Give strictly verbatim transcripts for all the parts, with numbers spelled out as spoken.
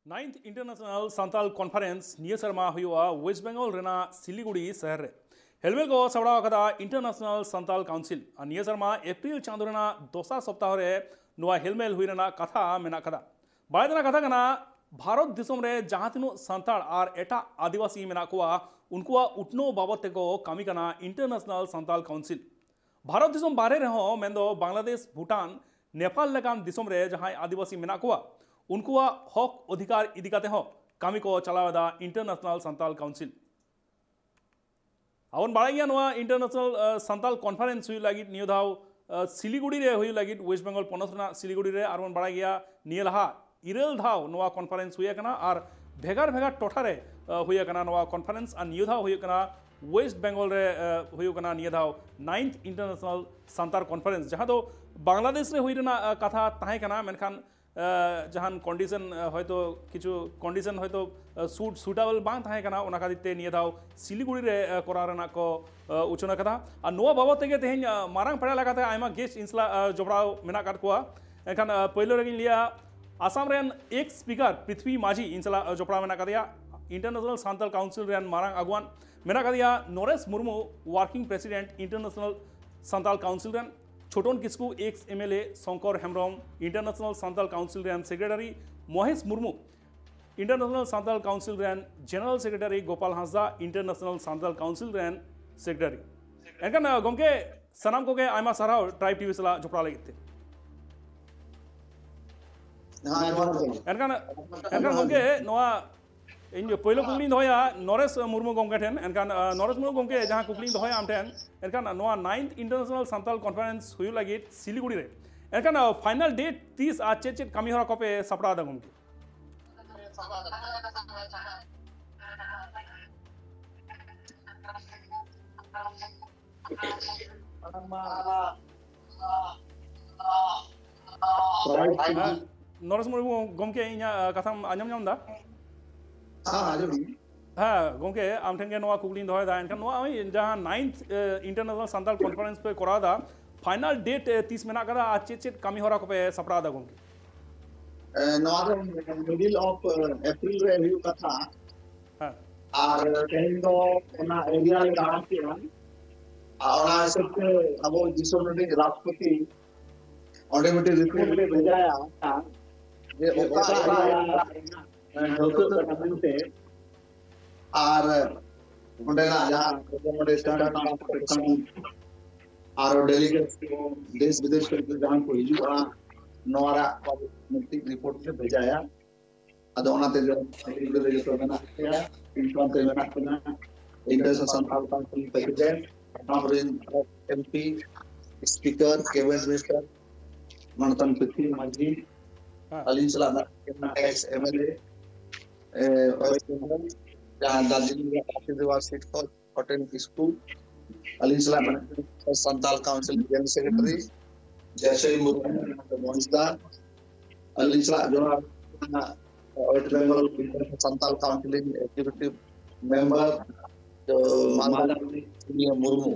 Ninth International Santal Conference ᱱᱤᱭᱟᱹ ᱥᱮᱨᱢᱟ ᱦᱩᱭᱩᱜᱼᱟ ᱳᱭᱮᱥᱴ ᱵᱮᱝᱜᱚᱞ ᱨᱮᱱᱟᱜ ᱥᱤᱞᱤᱜᱩᱲᱤ ᱥᱟᱦᱟᱨ ᱨᱮ᱾ ᱦᱮᱞᱢᱮᱞ ᱠᱚ ᱥᱟᱯᱲᱟᱣ ᱟᱠᱟᱫᱟ ᱤᱱᱴᱟᱨᱱᱮᱥᱱᱟᱞ ᱥᱟᱱᱛᱟᱞ ᱠᱟᱣᱩᱱᱥᱤᱞ᱾ ᱟᱨ ᱱᱤᱭᱟᱹ ᱥᱮᱨᱢᱟ ᱮᱯᱨᱤᱞ ᱪᱟᱸᱫᱳ ᱨᱮᱱᱟᱜ ᱫᱚᱥᱟᱨ ᱥᱚᱯᱛᱟᱦᱚ ᱨᱮ ᱱᱚᱣᱟ ᱦᱮᱞᱢᱮᱞ ᱦᱩᱭ ᱨᱮᱱᱟᱜ ᱠᱟᱛᱷᱟ ᱢᱮᱱᱟᱜ ᱟᱠᱟᱫᱟ᱾ ᱵᱟᱲᱟᱭ ᱛᱮᱱᱟᱜ ᱠᱟᱛᱷᱟ ᱠᱟᱱᱟ, ᱵᱷᱟᱨᱚᱛ ᱫᱤᱥᱚᱢ ᱨᱮ ᱡᱟᱦᱟᱸ ᱛᱤᱱᱟᱹᱜ ᱥᱟᱱᱛᱟᱲ ᱟᱨ ᱮᱴᱟᱜ ᱟᱹᱫᱤᱵᱟᱹᱥᱤ ᱢᱮᱱᱟᱜ ᱠᱚᱣᱟ, ᱩᱱᱠᱩᱣᱟᱜ ᱩᱛᱱᱟᱹᱣ ᱵᱟᱵᱚᱫ ᱛᱮᱠᱚ ᱠᱟᱹᱢᱤ ᱠᱟᱱᱟ ᱤᱱᱴᱟᱨᱱᱮᱥᱱᱟᱞ ᱥᱟᱱᱛᱟᱞ ᱠᱟᱣᱩᱱᱥᱤᱞ᱾ ᱵᱷᱟᱨᱚᱛ ᱫᱤᱥᱚᱢ ᱵᱟᱦᱨᱮ ᱨᱮᱦᱚᱸ, ᱢᱮᱱᱫᱚ ᱵᱟᱝᱞᱟᱫᱮᱥ, ᱵᱷᱩᱴᱟᱱ, ᱱᱮᱯᱟᱞ ᱞᱮᱠᱟᱱ ᱫᱤᱥᱚᱢ ᱨᱮ ᱡᱟᱦᱟᱸᱭ ᱟᱹᱫᱤᱵᱟᱹᱥᱤ ᱢᱮᱱᱟᱜ ᱠᱚᱣᱟ, ᱩᱱᱠᱩᱣᱟᱜ ᱦᱚᱠ ᱚᱫᱷᱤᱠᱟᱨ ᱤᱫᱤ ᱠᱟᱛᱮ ᱦᱚᱸ ᱠᱟᱹᱢᱤ ᱠᱚ ᱪᱟᱞᱟᱣ ᱮᱫᱟ ᱤᱱᱴᱟᱨᱱᱮᱥᱱᱟᱞ ᱥᱟᱱᱛᱟᱞ ᱠᱟᱣᱩᱱᱥᱤᱞ᱾ ᱟᱵᱚᱱ ᱵᱟᱲᱟᱭ ᱜᱮᱭᱟ, ᱱᱚᱣᱟ ᱤᱱᱴᱟᱨᱱᱮᱥᱱᱟᱞ, ᱟ, ᱥᱟᱱᱛᱟᱞ ᱠᱚᱱᱯᱷᱟᱨᱮᱱᱥ ᱦᱩᱭᱩᱜ ᱞᱟᱹᱜᱤᱫ ᱱᱤᱭᱟᱹ ᱫᱷᱟᱣ, ᱟ, ᱥᱤᱞᱤᱜᱩᱲᱤ ᱨᱮ ᱦᱩᱭᱩᱜ ᱞᱟᱹᱜᱤᱫ, ᱳᱭᱮᱥᱴ ᱵᱮᱝᱜᱚᱞ ᱯᱚᱱᱚᱛ ᱨᱮᱱᱟᱜ ᱥᱤᱞᱤᱜᱩᱲᱤ ᱨᱮ᱾ ᱟᱨ ᱵᱚᱱ ᱵᱟᱲᱟᱭ ᱜᱮᱭᱟ, ᱱᱤᱭᱟᱹ ᱞᱟᱦᱟ ᱤᱨᱟᱹᱞ ᱫᱷᱟᱣ ᱱᱚᱣᱟ ᱠᱚᱱᱯᱷᱟᱨᱮᱱᱥ ᱦᱩᱭ ᱟᱠᱟᱱᱟ ᱟᱨ ᱵᱷᱮᱜᱟᱨ ᱵᱷᱮᱜᱟᱨ ᱴᱚᱴᱷᱟ ᱨᱮ, ᱟ, ᱦᱩᱭ ᱟᱠᱟᱱᱟ ᱱᱚᱣᱟ ᱠᱚᱱᱯᱷᱟᱨᱮᱱᱥ᱾ ᱟᱨ ᱱᱤᱭᱟᱹ ᱫᱷᱟᱣ ᱦᱩᱭᱩᱜ ᱠᱟᱱᱟ ᱳᱭᱮᱥᱴ ᱵᱮᱝᱜᱚᱞ ᱨᱮ, ᱟ, ᱦᱩᱭᱩᱜ ᱠᱟᱱᱟ ᱱᱤᱭᱟᱹ ᱫᱷᱟᱣ ᱱᱟᱭᱤᱱᱛᱷ ᱤᱱᱴᱟᱨᱱᱮᱥᱱᱟᱞ ᱥᱟᱱᱛᱟᱲ ᱠᱚᱱᱯᱷᱟᱨᱮᱱᱥ, ᱡᱟᱦᱟᱸ ᱫᱚ ᱵᱟᱝᱞᱟᱫᱮᱥ ᱨᱮ ᱦᱩᱭ ᱨᱮᱱᱟᱜ, ᱟ, ᱠᱟᱛᱷᱟ ᱛᱟᱦᱮᱸ ᱠᱟᱱᱟ, ᱢᱮᱱᱠᱷᱟᱱ ᱟ, ᱡᱟᱦᱟᱱ ᱠᱚᱱᱰᱤᱥᱚᱱ, ᱟ, ᱦᱚᱭᱛᱳ ᱠᱤᱪᱷᱩ ᱠᱚᱱᱰᱤᱥᱚᱱ ᱦᱚᱭᱛᱳ, ᱟ, ᱥᱩᱴ, ᱥᱩᱴᱮᱵᱚᱞ ᱵᱟᱝ ᱛᱟᱦᱮᱸ ᱠᱟᱱᱟ, ᱚᱱᱟ ᱠᱷᱟᱹᱛᱤᱨ ᱛᱮ ᱱᱤᱭᱟᱹ ᱫᱷᱟᱣ ᱥᱤᱞᱤᱜᱩᱲᱤ ᱨᱮ, ᱟ, ᱠᱚᱨᱟᱣ ᱨᱮᱱᱟᱜ ᱠᱚ, ᱟ, ᱩᱪᱷᱟᱹᱱ ᱟᱠᱟᱫᱟ᱾ ᱟᱨ ᱱᱚᱣᱟ ᱵᱟᱵᱚᱫ ᱛᱮᱜᱮ ᱛᱮᱦᱮᱧ, ᱟ, ᱢᱟᱨᱟᱝ ᱯᱮᱲᱟ ᱞᱮᱠᱟᱛᱮ ᱟᱭᱢᱟ ᱜᱮᱥᱴ ᱤᱧ ᱥᱟᱞᱟᱜ, ᱟ, ᱡᱚᱯᱲᱟᱣ ᱢᱮᱱᱟᱜ ᱟᱠᱟᱫ ᱠᱚᱣᱟ᱾ ᱮᱱᱠᱷᱟᱱ, ᱟ, ᱯᱳᱭᱞᱳ ᱨᱮᱜᱮᱧ ᱞᱟᱹᱭᱟ, ᱟᱥᱟᱢ ᱨᱮᱱ ᱮᱠᱥ ᱥᱯᱤᱠᱟᱨ ᱯᱨᱤᱛᱷᱵᱤ ᱢᱟᱹᱡᱷᱤ ᱤᱧ ᱥᱟᱞᱟᱜ, ᱟ, ᱡᱚᱯᱲᱟᱣ ᱢᱮᱱᱟᱜ ᱟᱠᱟᱫᱮᱭᱟ᱾ ᱤᱱᱴᱟᱨᱱᱮᱥᱱᱟᱞ ᱥᱟᱱᱛᱟᱞ ᱠᱟᱣᱩᱱᱥᱤᱞ ᱨᱮᱱ ᱢᱟᱨᱟᱝ ᱟᱹᱜᱩᱣᱟᱱ ᱢᱮᱱᱟᱜ ᱟᱠᱟᱫᱮᱭᱟ Naresh Murmu, working president international Santal council ᱨᱮᱱ, Chhoton Kisku, ex M L A, Sankar Hembrom, international Santal council ᱨᱮᱱ secretary, Mahesh Murmu, international Santal council ᱨᱮᱱ general secretary, Gopal Hansda, international Santal council ᱨᱮᱱ ᱥᱮᱠᱨᱮᱴᱟᱨᱤ᱾ ᱮᱱᱠᱷᱟᱱ, ᱟ, ᱜᱚᱢᱠᱮ, ᱥᱟᱱᱟᱢ ᱠᱚᱜᱮ ᱟᱭᱢᱟ ᱥᱟᱨᱦᱟᱣ ᱴᱨᱟᱭᱤᱵᱽ ᱴᱤᱵᱷᱤ ᱥᱟᱞᱟᱜ ᱡᱚᱯᱲᱟᱣ ᱞᱟᱹᱜᱤᱫ ᱛᱮ᱾ ᱦᱮᱸ, ᱡᱚᱦᱟᱨ ᱜᱮ᱾ ᱮᱱᱠᱷᱟᱱ, ᱮᱱᱠᱷᱟᱱ ᱜᱚᱢᱠᱮ, ᱱᱚᱣᱟ ᱤᱧ ᱯᱳᱭᱞᱳ ᱠᱩᱠᱞᱤᱧ ᱫᱚᱦᱚᱭᱟ ᱱᱚᱨᱮᱥ ᱢᱩᱨᱢᱩ ᱜᱚᱢᱠᱮ ᱴᱷᱮᱱ᱾ ᱮᱱᱠᱷᱟᱱ, ᱟ, ᱱᱚᱨᱮᱥ ᱢᱩᱨᱢᱩ ᱜᱚᱢᱠᱮ, ᱡᱟᱦᱟᱸ ᱠᱩᱠᱞᱤᱧ ᱫᱚᱦᱚᱭᱟ ᱟᱢ ᱴᱷᱮᱱ, ᱮᱱᱠᱷᱟᱱ ᱱᱚᱣᱟ ᱱᱟᱭᱤᱱᱛᱷ ᱤᱱᱴᱟᱨᱱᱮᱥᱱᱟᱞ ᱥᱟᱱᱛᱟᱞ ᱠᱚᱱᱯᱷᱟᱨᱮᱱᱥ ᱦᱩᱭᱩᱜ ᱞᱟᱹᱜᱤᱫ ᱥᱤᱞᱤᱜᱩᱲᱤ ᱨᱮ, ᱮᱱᱠᱷᱟᱱ, ᱟ, ᱯᱷᱟᱭᱱᱟᱞ ᱰᱮᱴ ᱛᱤᱥ ᱟᱨ ᱪᱮᱫ ᱪᱮᱫ ᱠᱟᱹᱢᱤ ᱦᱚᱨᱟ ᱠᱚᱯᱮ ᱥᱟᱯᱲᱟᱣ ᱮᱫᱟ ᱜᱚᱢᱠᱮ? ᱦᱮᱸ, ᱱᱚᱨᱮᱥ ᱢᱩᱨᱢᱩ ᱜᱚᱢᱠᱮ, ᱤᱧᱟᱹᱜ, ᱟ, ᱠᱟᱛᱷᱟᱢ ᱟᱸᱡᱚᱢ ᱧᱟᱢ ᱮᱫᱟ? ᱦᱮᱸ, ᱟᱸᱡᱚᱢ ᱫᱟᱹᱧ᱾ ᱦᱮᱸ, ᱜᱚᱢᱠᱮ, ᱟᱢ ᱴᱷᱮᱱ ᱜᱮ ᱱᱚᱣᱟ ᱠᱩᱠᱞᱤᱧ ᱫᱚᱦᱚᱭᱮᱫᱟ᱾ ᱮᱱᱠᱷᱟᱱ ᱱᱚᱣᱟ ᱡᱟᱦᱟᱸ ᱱᱟᱭᱤᱱᱛᱷ, ᱮ, ᱤᱱᱴᱟᱨᱱᱮᱥᱱᱟᱞ ᱥᱟᱱᱛᱟᱲ ᱠᱚᱱᱯᱷᱟᱨᱮᱱᱥ ᱯᱮ ᱠᱚᱨᱟᱣ ᱮᱫᱟ, ᱯᱷᱟᱭᱱᱟᱞ ᱰᱮᱴ, ᱮ, ᱛᱤᱥ ᱢᱮᱱᱟᱜ ᱟᱠᱟᱫᱟ ᱟᱨ ᱪᱮᱫ ᱪᱮᱫ ᱠᱟᱹᱢᱤ ᱦᱚᱨᱟ ᱠᱚᱯᱮ ᱥᱟᱯᱲᱟᱣ ᱮᱫᱟ ᱜᱚᱢᱠᱮ? ᱱᱚᱣᱟ ᱫᱚ ᱢᱤᱰᱤᱞ ᱚᱯᱷ ᱮᱯᱨᱤᱞ ᱨᱮ ᱦᱩᱭᱩᱜ ᱠᱟᱛᱷᱟ᱾ ᱦᱮᱸ᱾ ᱟᱨ ᱛᱮᱦᱮᱧ ᱫᱚ ᱚᱱᱟ ᱮᱨᱤᱭᱟ ᱞᱮ ᱫᱟᱬᱟᱱ ᱠᱮᱫᱼᱟ᱾ ᱟᱨ ᱚᱱᱟ ᱦᱤᱥᱟᱹᱵ ᱛᱮ ᱟᱵᱚ ᱫᱤᱥᱚᱢ ᱨᱤᱱᱤᱡ ᱨᱟᱥᱴᱨᱚᱯᱚᱛᱤ ᱚᱸᱰᱮ ᱢᱤᱫᱴᱮᱱ ᱨᱤᱯᱳᱨᱴ ᱞᱮ ᱵᱷᱮᱡᱟᱭᱟ ᱡᱮ ᱚᱠᱟ ᱮᱨᱤᱭᱟ ᱨᱮᱱᱟᱜ ᱴᱷᱟᱹᱣᱠᱟᱹ ᱠᱟᱱᱟ ᱢᱮᱱᱛᱮ᱾ ᱟᱨ ᱚᱸᱰᱮᱱᱟᱜ ᱡᱟᱦᱟᱸ ᱮᱠᱳᱢᱳᱰᱮᱥᱚᱱ, ᱴᱨᱟᱱᱥᱯᱳᱨᱴᱮᱥᱚᱱ, ᱟᱨ ᱰᱮᱞᱤᱜᱮᱴ ᱠᱚ, ᱫᱮᱥ ᱵᱤᱫᱮᱥ ᱠᱷᱚᱱ ᱡᱟᱦᱟᱸ ᱠᱚ ᱦᱤᱡᱩᱜᱼᱟ, ᱱᱚᱣᱟ ᱨᱮᱭᱟᱜ ᱢᱤᱫᱴᱤᱡ ᱨᱤᱯᱳᱨᱴ ᱞᱮ ᱵᱷᱮᱡᱟᱭᱟ᱾ ᱟᱫᱚ ᱚᱱᱟᱛᱮ ᱡᱚᱛᱚ ᱜᱤᱫᱽᱨᱟᱹ ᱡᱚᱛᱚ ᱢᱮᱱᱟᱜ ᱯᱮᱭᱟ, ᱤᱧ ᱥᱟᱶᱛᱮ ᱢᱮᱱᱟᱜ ᱠᱤᱱᱟ international Santal council president, Assam ᱨᱮᱱ ᱮᱢᱯᱤ, ᱥᱯᱤᱠᱟᱨ, ᱠᱮᱵᱤᱱᱮᱴ ᱢᱤᱱᱤᱥᱴᱟᱨ, ᱢᱟᱱᱚᱛᱟᱱ ᱯᱨᱤᱛᱷᱤ ᱢᱟᱹᱡᱷᱤ, ᱦᱮᱸ᱾ ᱟᱹᱞᱤᱧ ᱥᱟᱞᱟᱜ ᱢᱮᱱᱟᱜ ᱠᱤᱱᱟ ᱮᱠᱥ ᱮᱢ ᱮᱞ ᱮ, ᱮ, ᱳᱭᱮᱥᱴ ᱵᱮᱝᱜᱚᱞ, ᱡᱟᱦᱟᱸ ᱫᱟᱨᱡᱤᱞᱤᱝ ᱨᱮᱭᱟᱜ ᱠᱟᱥᱤᱫ ᱫᱮᱣᱟ ᱥᱤᱴ ᱠᱷᱚᱱ ᱦᱚᱴᱮᱱ ᱠᱤᱥᱠᱩ, ᱟᱹᱞᱤᱧ ᱥᱟᱞᱟᱜ ᱢᱮᱱᱟᱜ ᱠᱤᱱᱟ Santal council general secretary Joyshree Murmu, Mahesh ᱫᱟ, ᱟᱹᱞᱤᱧ ᱥᱟᱞᱟᱜ ᱡᱚᱲᱟᱣ ᱢᱮᱱᱟᱜ West Bengal Santal council executive member Malda Murmu,